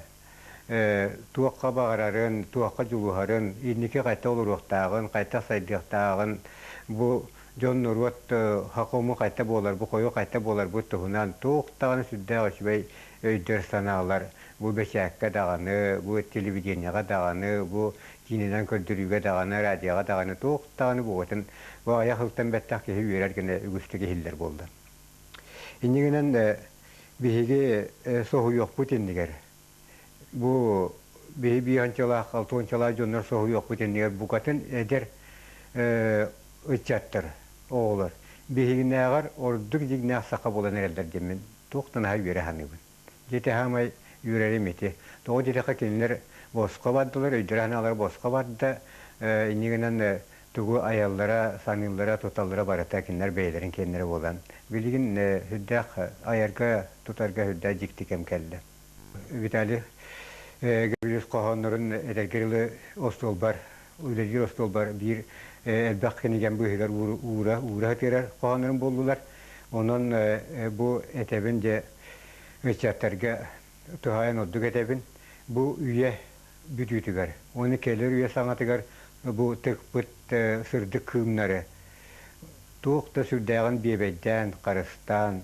туохха баҕарарын, туохха дьулуһарын, инники хайта олоруохтааҕын, хайта сайдыахтааҕын, бу дьон-норуот хакому хайта буолар, бу хойу хайта буоларбыт туһунан туох даҕаны сүрдээх үчүгэй өйдөр-санаалар бу бэчээккэ даҕаны, бу телевидениеҕэ даҕаны, бу киинэнэн көрдөрүүгэ даҕаны, радиоҕа даҕаны туох даҕаны буолатын бу аҕыйах сылтан бэттэх киһи үөрэр гына үгүстүк иһиллэр буолла. Иннигинэн биһиги соһуйуохпут иннигэр бу биһи биир алтуончалаах дьоннор соһуйуохпут иннигэр букатын эдэр ыччаттар, оҕолор биһигинээҕэр ордук дьиҥнээх саха буолан эрэллэр диэммин туох да наһаа үөрэ саныыбын. Дьэ хаамай үөрэрим ити. Тоҕо диэтэххэ кинилэр босхо бардылар, өйдөрө-санаалара босхо барда, иннигинэн тугу айаллара, саныыллара, туталлара барыта кинилэр бэйэлэрин киэннэрэ буолан, билигин сүрдээх айарга, тутарга сүрдээх дьикти кэм кэллэ. Виталий Гаврильевич хоһооннорун эдэргэр ылы остуолбар, үлэлиир остуолбар биир элбэх кинигэм быыһыгар уура, уура сытыарар хоһооннорум буоллулар. Онон бу этэбин дьэ ыччаттарга туһаайан ордук этэбин. Бу үйэ бүтүүтүгэр, уонна кэлэр үйэ саҥатыгар бу тыкпыт сырдык кыымнары туох да сүрдээҕин биэбэйдээн, харыстаан,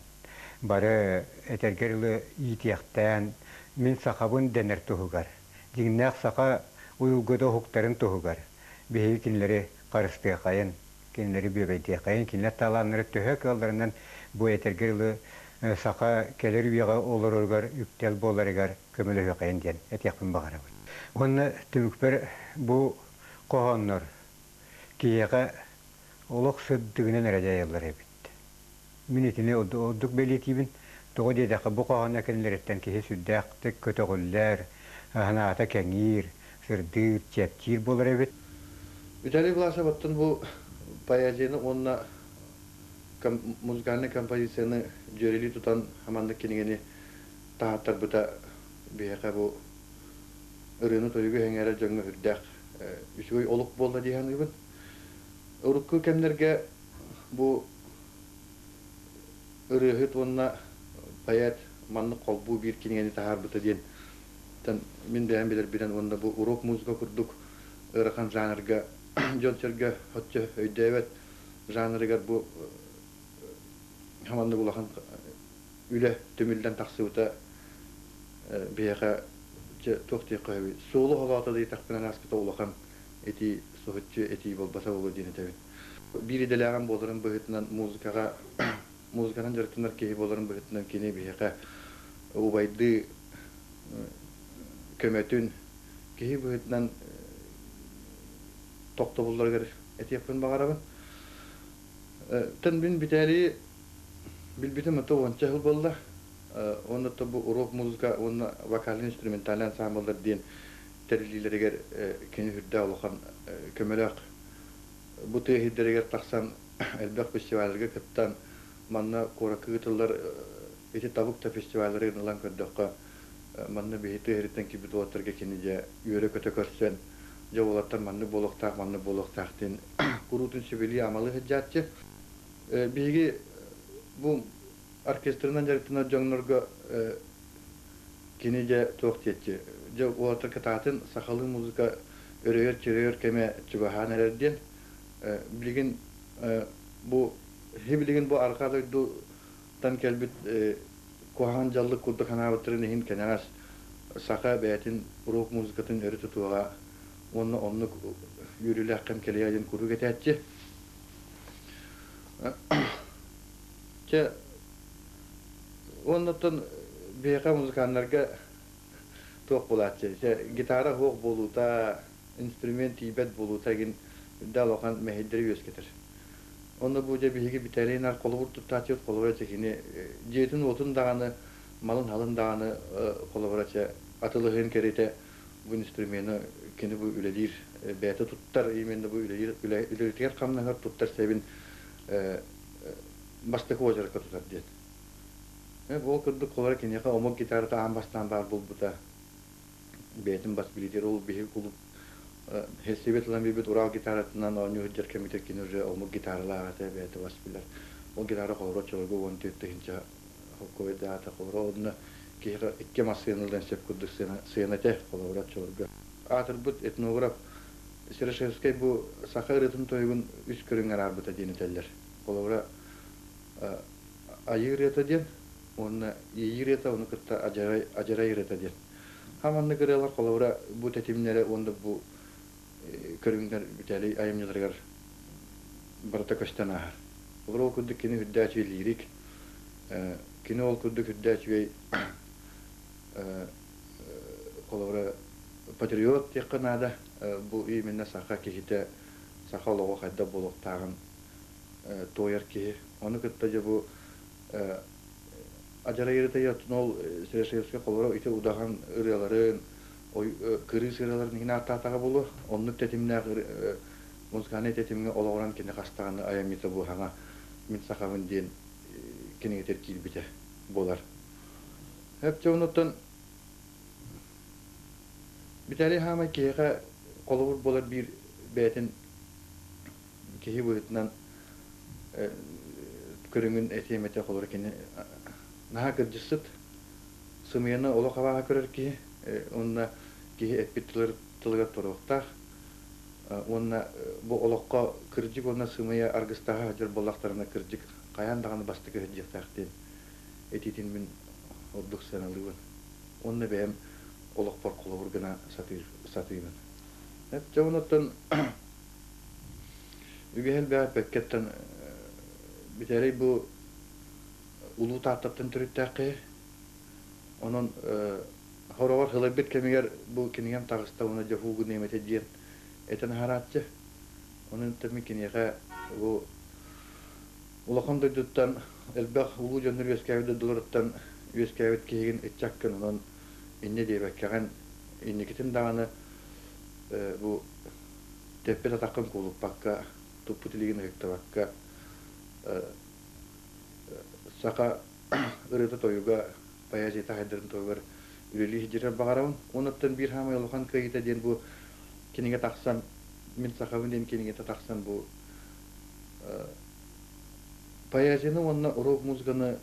бары этэргэ дылы иитиэхтээн, мин сахабын дэнэр туһугар, дьиҥнээх саха уйулгата уһуктарын туһугар биһиги кинилэри харыстыахайын, кинилэри бүөбэйдиэхэйин, кинилэр талааннара төһө кыалларынан бу этэргэ дылы саха кэлэр үйэҕэ олороругар үктэл буоларыгар көмөлөһүөхэйин диэн этиэхпин баҕарабын. Уонна түмүкпэр бу хоһооннор киһиэхэ олох сырдыгынан эрэ дьайаллар эбит. Мин итини ордук бэлиэтиибин. Тоҕо диэтэххэ, бу хоһооно кинилэриттэн киһи сүрдээхтик көтөҕүллэр, санаата кэҥиир, сырдыыр, чэпчиир буолар эбит. Виталий Власов оттон бу поэзияны уонна музыкальнай композицияны дьүөрэлии тутан маннык кинигэни таһааттарбыта биһиэхэ бу ырыаны-тойугу эҥээрэ дьоҥҥо үрдээх үчүгэй олук буолла дии саныыбын. Урукку кэмнэргэ бу ырыаһыт уонна поэт маннык холбуу биир кинигэни таһаарбыта диэн мин бэйэм билэрбинэн уонна бу урок музыка курдук ыарахан жанрга дьон-сэргэ оччо өйдөөбөт жанрыгар бу маннык улахан үлэ түмүллэн тахсыбыта биһиэхэ туох диэххэ сөбүй суолу холоото диэтэхпинэ ааспыта улахан ити соһуччу этии буолбата буолуо диэн этэбин. Биир идэлээҕим буоларын быһыытынан музыкаҕа музыканан дьарыктанар киһи буоларын быһыытынан кини биһиэхэ убайдыы көмөтүн киһи быһыытынан тохтобулларыгар этиэхпин баҕарабын. Тэн мин бүтээри билбитим ото уонча сыл буолла. Уонна бу урок музыка уонна вокальный-инструментальный ансамбллар диэн тэриллиилэригэр кини үрдээх улахан көмөлөөх. Бу тыа иһирдэригэр тахсан элбэх фестивалларга кыттан, манна куоракка ыытыллар ити табык да фестиваллары ылан көрдөххө, манна биһи тыа иһириттэн киирбит уолаттарга кини дьэ үөрэ-көтө көрсөн, дьэ уолаттар маннык буолуохтаах, маннык буолуохтаах диэн куруутун сүбэлии-амалыы сылдьааччы. Биһиги бу оркестрынан дьарыктанар дьоннорго кини дьэ туох диэччи, дьэ уолаттар кытаатын сахалыы музыка өрөйөр-чөрөйөр кэмэ чугаһаан эрэр диэн билигин бу билигин бу арҕаа дойдуттан кэлбит куһаҕан дьаллык курдук санаабыттарын иһин кэнэҕэс саха бэйэтин рок музыкатын өрө тутуоҕа уонна оннук үөрүүлээх кэм кэлиэ диэн куруук этээччи. Чэ, уоннаттан биһиэхэ музыканнарга туох буолааччы, чэ, гитара суох буолуута, инструмент тиийбэт буолуута игин үрдэ улахан мэһэйдэри үөскэтэр. Онно бу дьэ биһиги Виталий холобур туттааччыбыт холобура чэ кини дьиэтин-уотун даҕаны, малын-халын даҕаны холобура чэ атылыһыын кэриэтэ бу инструмены кини бу үлэлиир бэйэтэ туттар именно бу үлэлиир үлэтигэр хамнаһар туттар сэбин бастакы уочаракка тутар диэн. Ол курдук холобура киниэхэ омук гитарата аан бастаан баар буолбута бэйэтин бас билиитигэр ол биһиги кулууп Хельсибет ылан биэрбит Урал гитаратынан оонньуу сылдьар кэмитэ кини уже омук гитаралаах этэ бэйэтэ бас билэр. Ол гитара холобура оччолорго 14 тыһыынча холкуойдаата холобура онно киһиэхэ икки массыына ылыан сөп курдук сыана этэ холобура оччолорго. Аатырбыт этнограф Серошевскай бу саха ырыатын тойугун үс көрүҥҥэ араарбыта диэн этэллэр. Холобура айыы ырыата диэн уонна иэйии ырыата ону кытта адьарай, адьарай ырыата диэн. Хаманнык ырыалар холобура бу тэтимнэрэ уонна бу көрүҥнэр Виталий айымньыларыгар барыта көстөн ааһар. Олор ол курдук кини үрдээх үчүгэй лирик, кини ол курдук үрдээх үчүгэй холобура патриот диэххэ наада. Бу именно саха киһитэ саха олоҕо хайдах буолуохтааҕын туойар киһи. Ону кытта дьэ бу Адьарайырыта оттон ол Серошевскай холобура ити удаҕан ырыаларын, кырыыс ырыаларын иһин ааттаатаҕа буолуо. Оннук тэтимнээх музыкальнай тэтимҥэ олоҕуран кини хастаҕаны айамньыта бу саҥа «Мин сахабын» диэн кинигэтигэр киирбитэ буолар. Эп онуттан Виталий Хаамай киһиэхэ холобур буолар биир бэйэтин киһи быһыытынан көрүҥүн этиэм этэ холобура кини наһаа кырдьыксыт, сымыйаны олох абааһы көрөр киһи уонна киһи эппит тылыгар туруохтаах уонна бу олоххо кырдьык уонна сымыйа аргыстаһа сылдьар буоллахтарына кырдьык хайаан даҕаны бастакы сылдьыахтаах диэн этиитин мин ордук сыаналыыбын уонна бэйэм олохпор холобур гына сатыыбын. Дьэ онуттан үгэһ элбэҕи эппэккэттэн бүтэрэй бу Улуу Тааттаттан төрүттээх киһи. Онон хороҕор сылайбыт кэмигэр бу кинигэм таҕыста уонна дьэ һуу гыныам этэ диэн этэн аһарааччы. Онон мин киниэхэ бу улахан дойдуттан элбэх улуу дьоннор үөскээбит дойдуларыттан үөскээбит киһигин ыччаккын онон инньэ диэбэккэҕин инникитин даҕаны бу тэппит атаххын куолуппакка туппут илиигин ыһыктыбакка саха ырыата-тойуга поэзията сайдарын туһугар үлэлии сылдьар баҕарабын. Онуттан биир саамай улахан кыайыыта диэн бу кинигэ тахсан, мин сахабын диэн кинигэтэ тахсан бу поэзияны уонна рок музыканы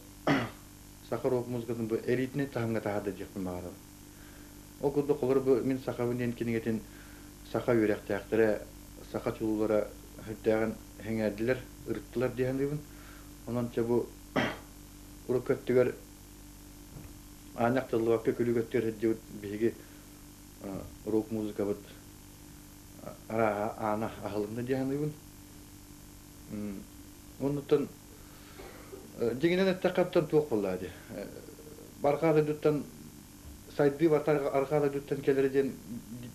саха рок музыкатын бу элитнэй таһымҥа таһаарда диэхпин баҕарабын. Ол курдук холобур бу мин сахабын диэн кинигэтин саха үөрэхтээхтэрэ, саха чулуулара сүрдээҕин сэҥээрдилэр, ырыттылар дии саныыбын. Онон чэ бу урукку өттүгэр аанньах тыллыбакка күлүк өттүгэр сылдьыбыт биһиги рок музыкабыт арааһа аана аһылынна дии саныыбын. Оннуттан дьиҥинэн эттэххэ оттон туох буоллаа дии. Барҕаа дойдуттан сайдыы барыта арҕаа дойдуттан кэлэрэ диэн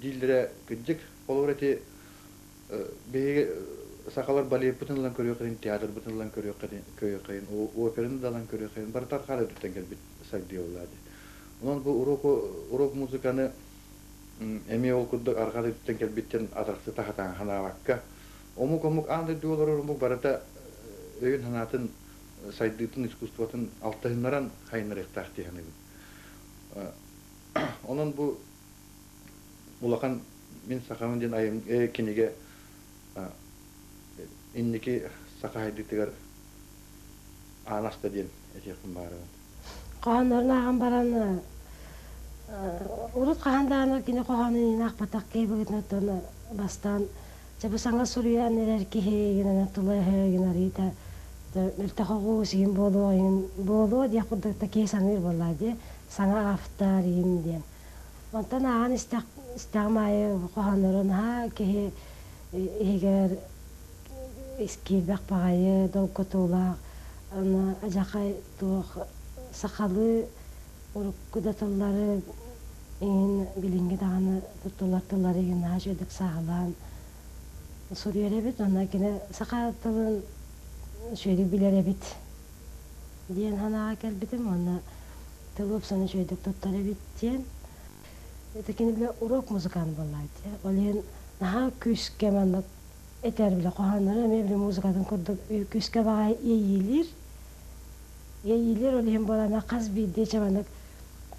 дииллэрэ кырдьык. Холобур ити биһиги сахалар балеппытын ылан көрүөххүтүн, театрбытын ылан көрүөххүтүн, операны да ылан көрүөххүтүн, барыта арҕаа дойдуттан кэлбит сайдыы буоллаа дии. Онон бу урок музыканы эмиэ ол курдук арҕаа дойдуттан кэлбиттэн атарахсыта сатаан санаабакка, омук-омук аан дойдуга олорор омук барыта өйүн-санаатын сайдыытын, искусствотын алтыһыннаран хайыннарыахтаах дии саныыбын. Онон бу улахан мин сахабын диэн айым кинигэ инники саха сайдыытыгар аан аста диэн этиэхпин баарыбын. Хоһооннорун ааҕан баран урут хаһан даҕаны кини хоһоонун аахпатах киһи быһыытынан бастаан чэ бу саҥа суруйан эрэр киһи гынан тыла-өһө гынан арыйда мөлтөх оҕус иһин буолуо иһин буолуо диэх курдук да киһи саныыр буоллаа дии саҥа автор иһин диэн. Онтон ааҕан истэҕим аайы хоһооннору наһаа киһи иһигэр киирбэх баҕайы долгутуулаах аны адьахай туох сахалыы урукку да тыллары иҥин билиҥҥи даҕаны туттуллар тыллары иҥин наһаа үчүгэйдик сааһылаан суруйар эбит уонна кини саха тылын үчүгэйдик билэр эбит диэн санааҕа кэлбитим уонна тыл уопсаны үчүгэйдик туттар эбит диэн. Это кини бile урок музыкант буоллаат ол иһин наһаа күүскэ маннык этэр бile хоһооннору эмиэ бile музыкатын курдук күүскэ баҕай иэйиилиир иэйиилиир ол иһин буолана хас биирдии чэ маннык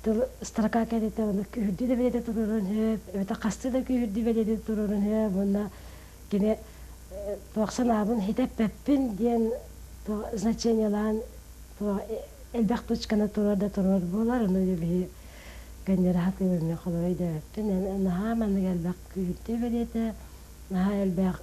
тыл строка кэлитэ маннык күүһүрдүү да бэлиэтэ туруорун сөп эбэтэр хастыы да күүһүрдүү бэлиэтэ туруорун сөп уонна кини туох санаабын хитэппэппин диэн туох значениелаан туох элбэх точканы туруор да туруор буолар ону биһи көннөрө сатыыбын мен холобура өйдөөбөппүн наһаа маннык элбэх күүһүрдүү бэлиэтэ наһаа элбэх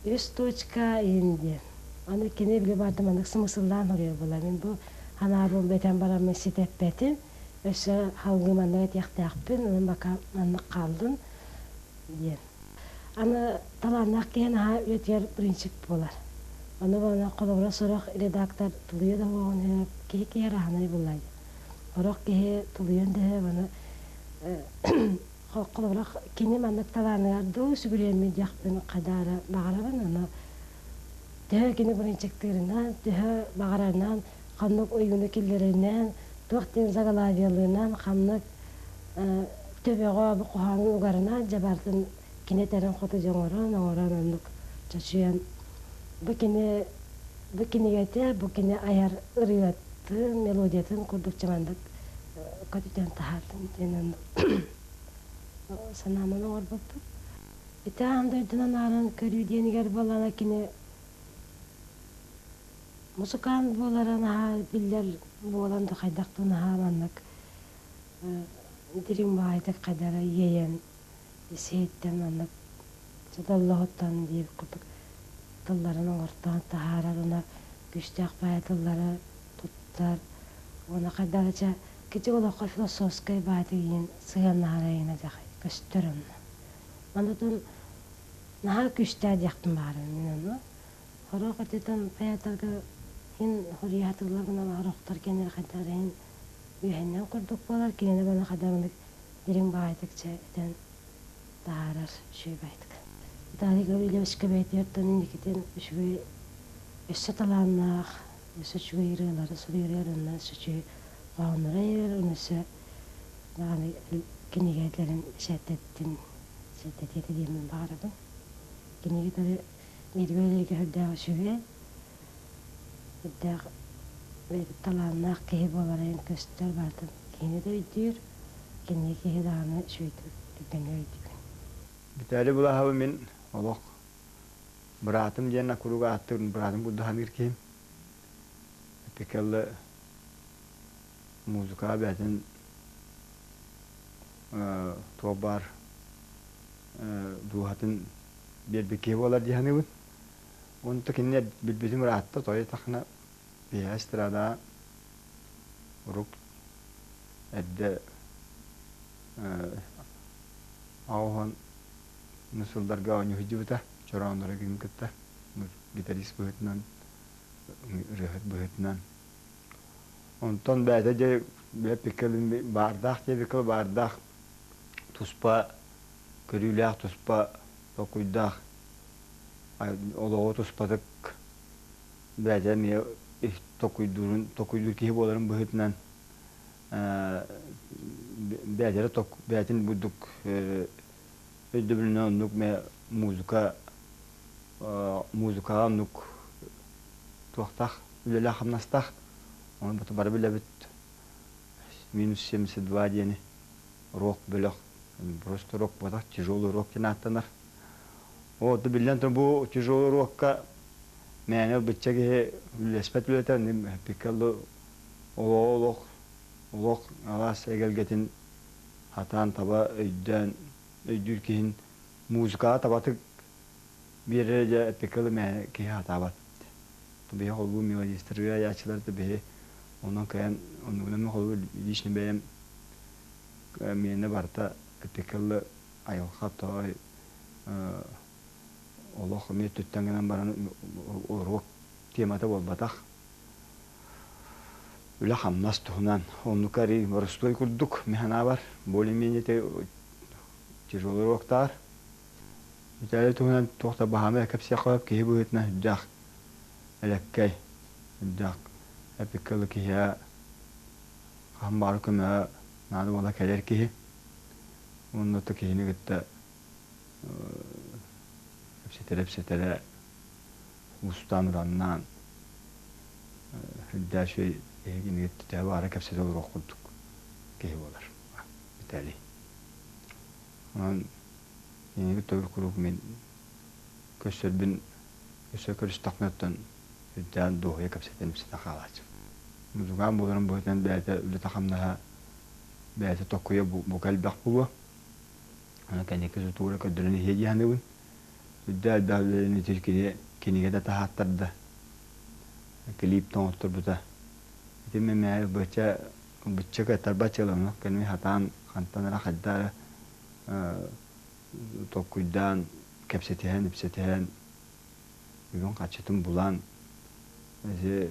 үс точка иин диэн аны кини били барда маннык смысллаан хоруйар буолар мин бу санаабын бэтэн бараммын ситэппэтим өссө салгыы маннык этиэхтээхпин онон бака маннык хааллын диэн. Аны талааннаах киһи наһаа үлэтигэр принцип буолар. Ону буолан холобура сорох редактор тулуйа да буолуон сөп, киһи киһи араһынай буллай. Сорох киһи тулуйан да сөп, аны холобура кини маннык талааныгар дуу сүгүрүйэммин диэхпин хайдаара баҕарабын, аны төһө кини принциптыырынан, төһө баҕарарынан, ханнык ойууну киллэрэринэн, туох диэн заглавиялыынан, ханнык төбөҕө бу хоһоонун угарынан дьэ барытын кини этэрин хоту дьэ оҥорон оҥорон оннук чочуйан бу кини бу кинигэтэ бу кини айар ырыатын мелодиятын курдук чымандык көтүтэн таһаардым диэн оннук санааман оҥорбуппут. Ити аан дойдунан ааран көрүү диэнигэр буоллаҕына кини мусукаан буолара наһаа биллэр буолан да хайдах да наһаа маннык дириҥ баҕайытык хайдара иэйэн ис-иһиттэн маннык содоллоһуттан диир курдук тылларын оҥортоон таһаарар уонна күүстээх баайы тыллары туттар уонна хайдах чэ кичик олоххо философскай баайы иин сыһыаннаһара иҥнэ көстөр онно. Онутун наһаа күүстээх диэхпин баҕарабын мин ону. Хорох этитэн поэтарга иһин хоруйаатыллар гынан орохтор кэннэр хайдах иһин үөһэннэн курдук буолар кинини бана хадамнык дириҥ баҕайытык чэ этэн таһаарар үчүгэй баҕайытык. Виталий Гаврильевичка бэйэтигэр инникитин үчүгэй өссө талааннаах, өссө үчүгэй ырыалары суруйар уонна өссө үчүгэй хоһооннору айар уонна өссө даҕаны кинигэлэрин бэчээттэттин, бэчээттэтиэ этэ диэммин баҕарабын. Кинигэ бииргэ үлэлииргэ сүрдээх үчүгэй, сүрдээх талааннаах киһи буоларын көстөр барытын киһини да өйдүүр, кинини киһи даҕаны үчүгэйдик түргэнник өйдүүр. Виталий Булаһовы мин олох быраатым диэн куруук ааттыырын быраатым курдук саныыр киһим. Эпикеллы музыка бэйэтин туох баар дууһатын биэрбит киһи буолар дии саныыбын. Онто кинини билбитим ыраатта, тоҕо диэтэххинэ, биһиэхэ эстрада урук эрдэ Аҕыс сылларга оонньуу сылдьыбыта. Чорооннору ким кытта гитарист быһыытынан, ырыаһыт быһыытынан. Онтон бэйэтэ дьэ бэйэ баардаах диэбиккэ баардаах туспа көрүүлээх, туспа толкуйдаах, олоҕу туспатык бэйэтэ эмиэ толкуйдуурун толкуйдуур киһи буоларын быһыытынан бэйэлэрэ бэйэтин бурдук өйдөбүлүнэн оннук музыка музыкаҕа оннук туохтаах үлэлээх хамнастаах оны бары билэбит минус 72 диэни рок бөлөх просто рок буолбатах тяжелый рок диэн ааттанар вот биллэн турар бу тяжелый рокка мээнэ ылбычча киһи үлэлэспэт үлэтэ пиккаллы олох олох алаас эгэлгэтин хатаан таба өйдөөн өйдүүр киһин музыкаҕа табатык биэрэрэ дьэ эппиккэ мээнэ киһи хатаабат биһи холбуу мелодистарга айааччылар да биһи онон кыайан оннугунан холбуу лично бэйэм миэнэ барыта эппиккэ айылҕа той олох эмиэ өттүттэн гынан баран уруок темата буолбатах үлэ-хамнас туһунан оннук арый боростуой курдук мин санаабар более-менее тяжелый уруоктаар Виталий туһунан туох да баһаамай кэпсиэххэ сөп киһи быһыытынан сүрдээх элэккэй сүрдээх эпиккэ киһиэхэ хаһан баҕар көмөҕө наада буола кэлэр киһи уонна то киһини кытта кэпсэтэрэ-ипсэтэрэ уустаан-ураннаан үрдээх үчүгэй эһигини кытта баара кэпсэтэ олоруох курдук киһи буолар Виталий. Онон кинини кытта куруук мин көрсөрбүн өссө көрүстэхпинэ оттон үрдээн дуоһуйа кэпсэтэн ипсэтэн хаалааччыбын. Музыкант буоларын быһыытынан бэйэтэ үлэтэ-хамнаһа бэйэтэ токуйа бука элбэх буолуо. Аны кэнники сутуура көрдөрөн иһиэ дии саныыбын. Үрдэ элбэх үлэлэни кини кинигэ да таһааттарда, клип да оҥотторбута. Ити мэмэ бычча бычча кыаттарбат дьыаланы кини сатаан хантан эрэ хайда эрэ толкуйдаан, кэпсэтиһэн, ипсэтиһэн, үбүн-харчытын булан, ити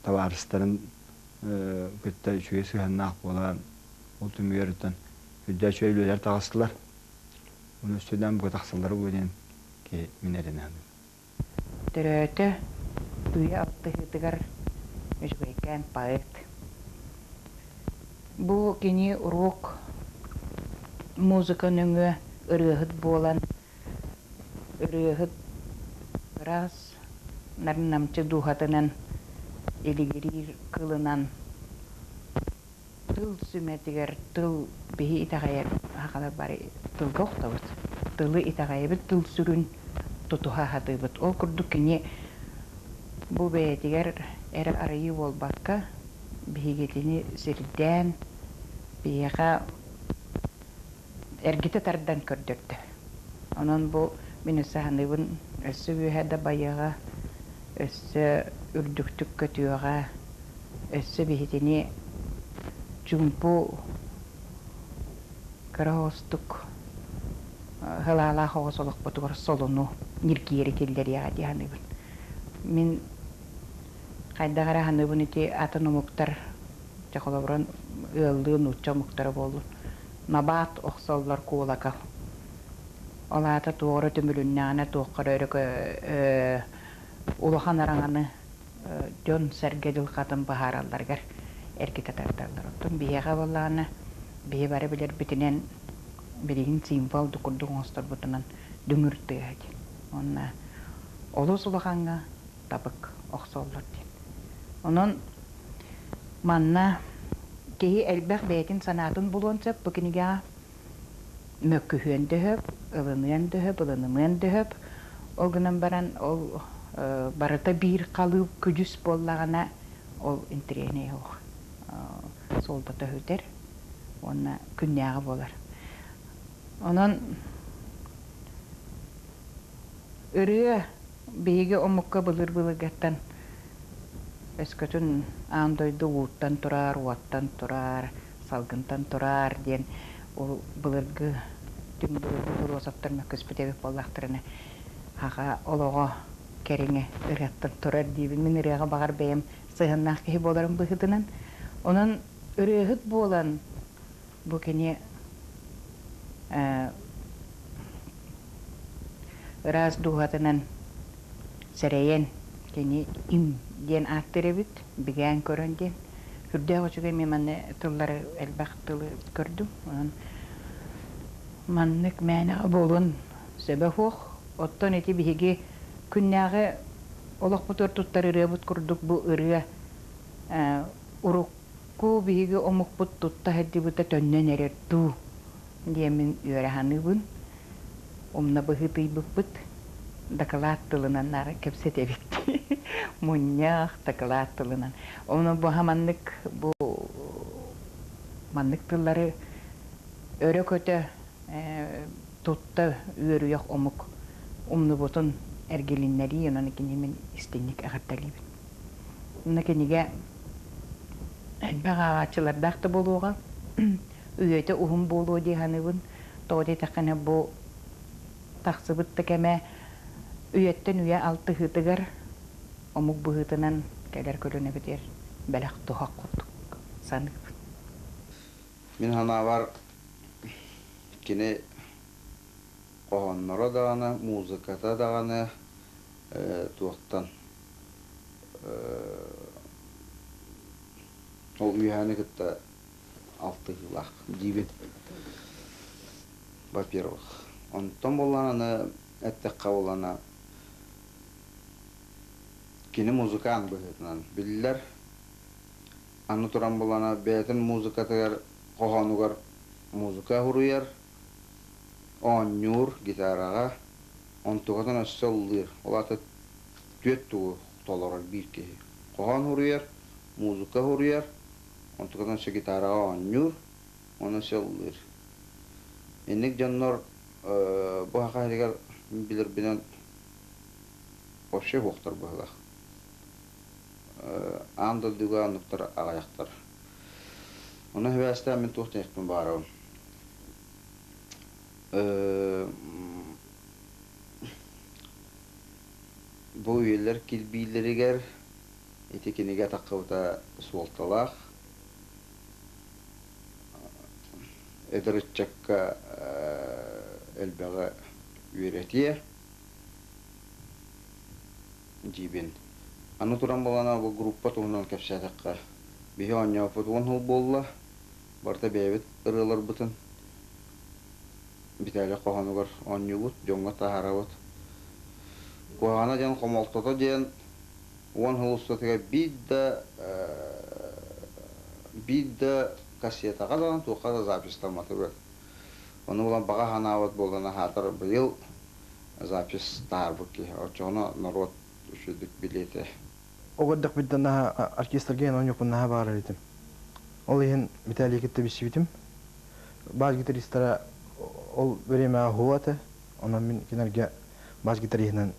табаарыстарын кытта үчүгэй сыһыаннаах буолан, ол түмүгэр оттон үрдэ үчүгэй үлэлэр таҕыстылар. Ону өссө бу тахсаллара буолуо диэн киһи мин эрэнэ саныыбын. Төрөөтө үйэ алтыһыытыгар үчүгэйкээн поэт. Бу кини уруок музыка нөҥүө ырыаһыт буолан, ырыаһыт ыраас нарын-намчы дууһатынан илигириир кылынан тыл сүмэтигэр тыл биһи итэҕэйэр сахалар бары тылга охтобут. Тылы итэҕэйэбит, тыл сүрүн тутуһа сатыыбыт. Ол курдук кини бу бэйэтигэр эрэ арыйыы буолбакка, биһигитини сирдээн, биһиэхэ эргитэ тардан көрдөрдө. Онон бу мин өссө саныыбын, өссө үөһэ да байыаҕа, өссө үрдүктүк көтүөҕэ, өссө биһитини чуумпу кыра оҕустук һылаалаах оҕус олохпутугар солуну ньиргиэри киллэриэҕэ дии саныыбын. Мин хайдах эрэ саныыбын ити атын омуктар дьэ холобурун ыаллыы нуучча омуктара буоллун набаат охсоллор куолакал. Ол аата туох эрэ түмүлүннэҕинэ туохха эрэ улахан араҥаны дьон-сэргэ дьылҕатын быһааралларыгар эргитэ тардаллар. Оттон биһиэхэ буоллаҕына, биһи бары билэрбитинэн билигин символ да курдук оҥосторбутунан дүҥүр тыаһа диэн. Уонна олус улахаҥҥа табык охсоллор диэн. Онон манна киһи элбэх бэйэтин санаатын булуон сөп бу кинигэҕэ. Мөккүһүөн да сөп, ылыныан да сөп, ылынымыан да сөп. Ол гынан баран ол барыта биир халыып күдьүс буоллаҕына ол интэриэһинэй суох. Суолтата сүтэр уонна күннээҕи буолар. Онон ырыа биһиги омукка былыр-былыргаттан өскөтүн аан дойду ууттан турар, уоттан турар, салгынтан турар диэн ол былыргы Түҥ былыргы философтар мөккүспүт эбит буоллахтарына, хаха олоҕо кэриҥэ ырыаттан турар диибин. Мин ырыаҕа баҕар бэйэм сыһыаннаах киһи буоларым быһыытынан. Онон ырыаһыт буолан бу кини ыраас дууһатынан сэрэйэн кини им диэн ааттыыр эбит, бигээн көрөн диэн. Үрдээх үчүгэй мен манна тыллары элбэх тылы көрдүм. Онон маннык мээнэҕэ буолуон сөбө суох. Оттон ити биһиги күннээҕи олохпутугар туттар ырыабыт курдук бу ырыа урукку биһиги омукпут тутта сылдьыбыта төннөн эрэр дуу диэммин үөрэ саныыбын. Умна быһыытыйбыппыт дакылаат тылынан наар кэпсэтэбит. Мунньах дакылаат тылынан. Ону бу маннык бу маннык тыллары өрө көтө тутта үөрүйэх омук умнубутун эргилиннэрии, онон кини мин истиҥник эҕэрдэлиибин. Онно кинигэ элбэх ааҕааччылардаах да буолуоҕа, үйэтэ уһун буолуо дии саныыбын. Тоҕо диэтэххинэ, бу тахсыбыт да кэмэ үйэттэн үйэ алтыһыытыгар омук быһыытынан кэлэр көлүөнэбитигэр бэлэх туһах курдук саныыбын. Мин санаабар, кини хоһоонноро даҕаны, музыката даҕаны туохтан ол үөһээни кытта алтыһыылаах диибин. Во-первых. Онтон буоллаҕына эттэххэ буоллаҕына кини музыкант быһыытынан биллэр. Аны туран буоллаҕына бэйэтин музыкатыгар, хоһоонугар музыка суруйар, оонньуур гитараҕа, онтукатын өссө ыллыыр. Ол аата түөрт тугу толорор биир киһи. Хоһоон суруйар, музыка суруйар, онтукатын өссө гитараҕа оонньуур, уонна өссө ыллыыр. Инник дьоннор бу саха сиригэр билэрбинэн вообще суохтар быһыылаах. Аан дойдуга оннуктар аҕыйахтар. Онон сибээстээн мин туох диэхпин баҕарабын. Бу үйэлэр кирбиилэригэр ити кинигэ таххыбыта суолталаах. Эдэр ыччакка элбэҕи үөрэтиэ диибин. Аны туран буолана бу группа туһунан кэпсээтэххэ, биһи оонньооппут 10 сыл буолла, барыта бэйэбит ырыаларбытын Виталий хоһоонугар оонньуубут, дьоҥҥо таһаарабыт. Куһаҕана диэн хомолтото диэн 10 сыл устатыгар биир да кассетаҕа даҕаны туохха да записьтамматыбыт. Ону булан баҕа санаабыт буоллаҕына аһаатар быйыл запись таһаарбыт киһи. Оччоҕуна норуот үчүгүйдүк билиэтэ. Оҕо эрдэхпиттэн наһаа оркестрга эн оонньуохпун наһаа баҕарар этим. Ол иһин Виталий кытта билсибитим. Бас гитаристара ол время уһуо этэ. Онон мин кинилэргэ бас гитариһынан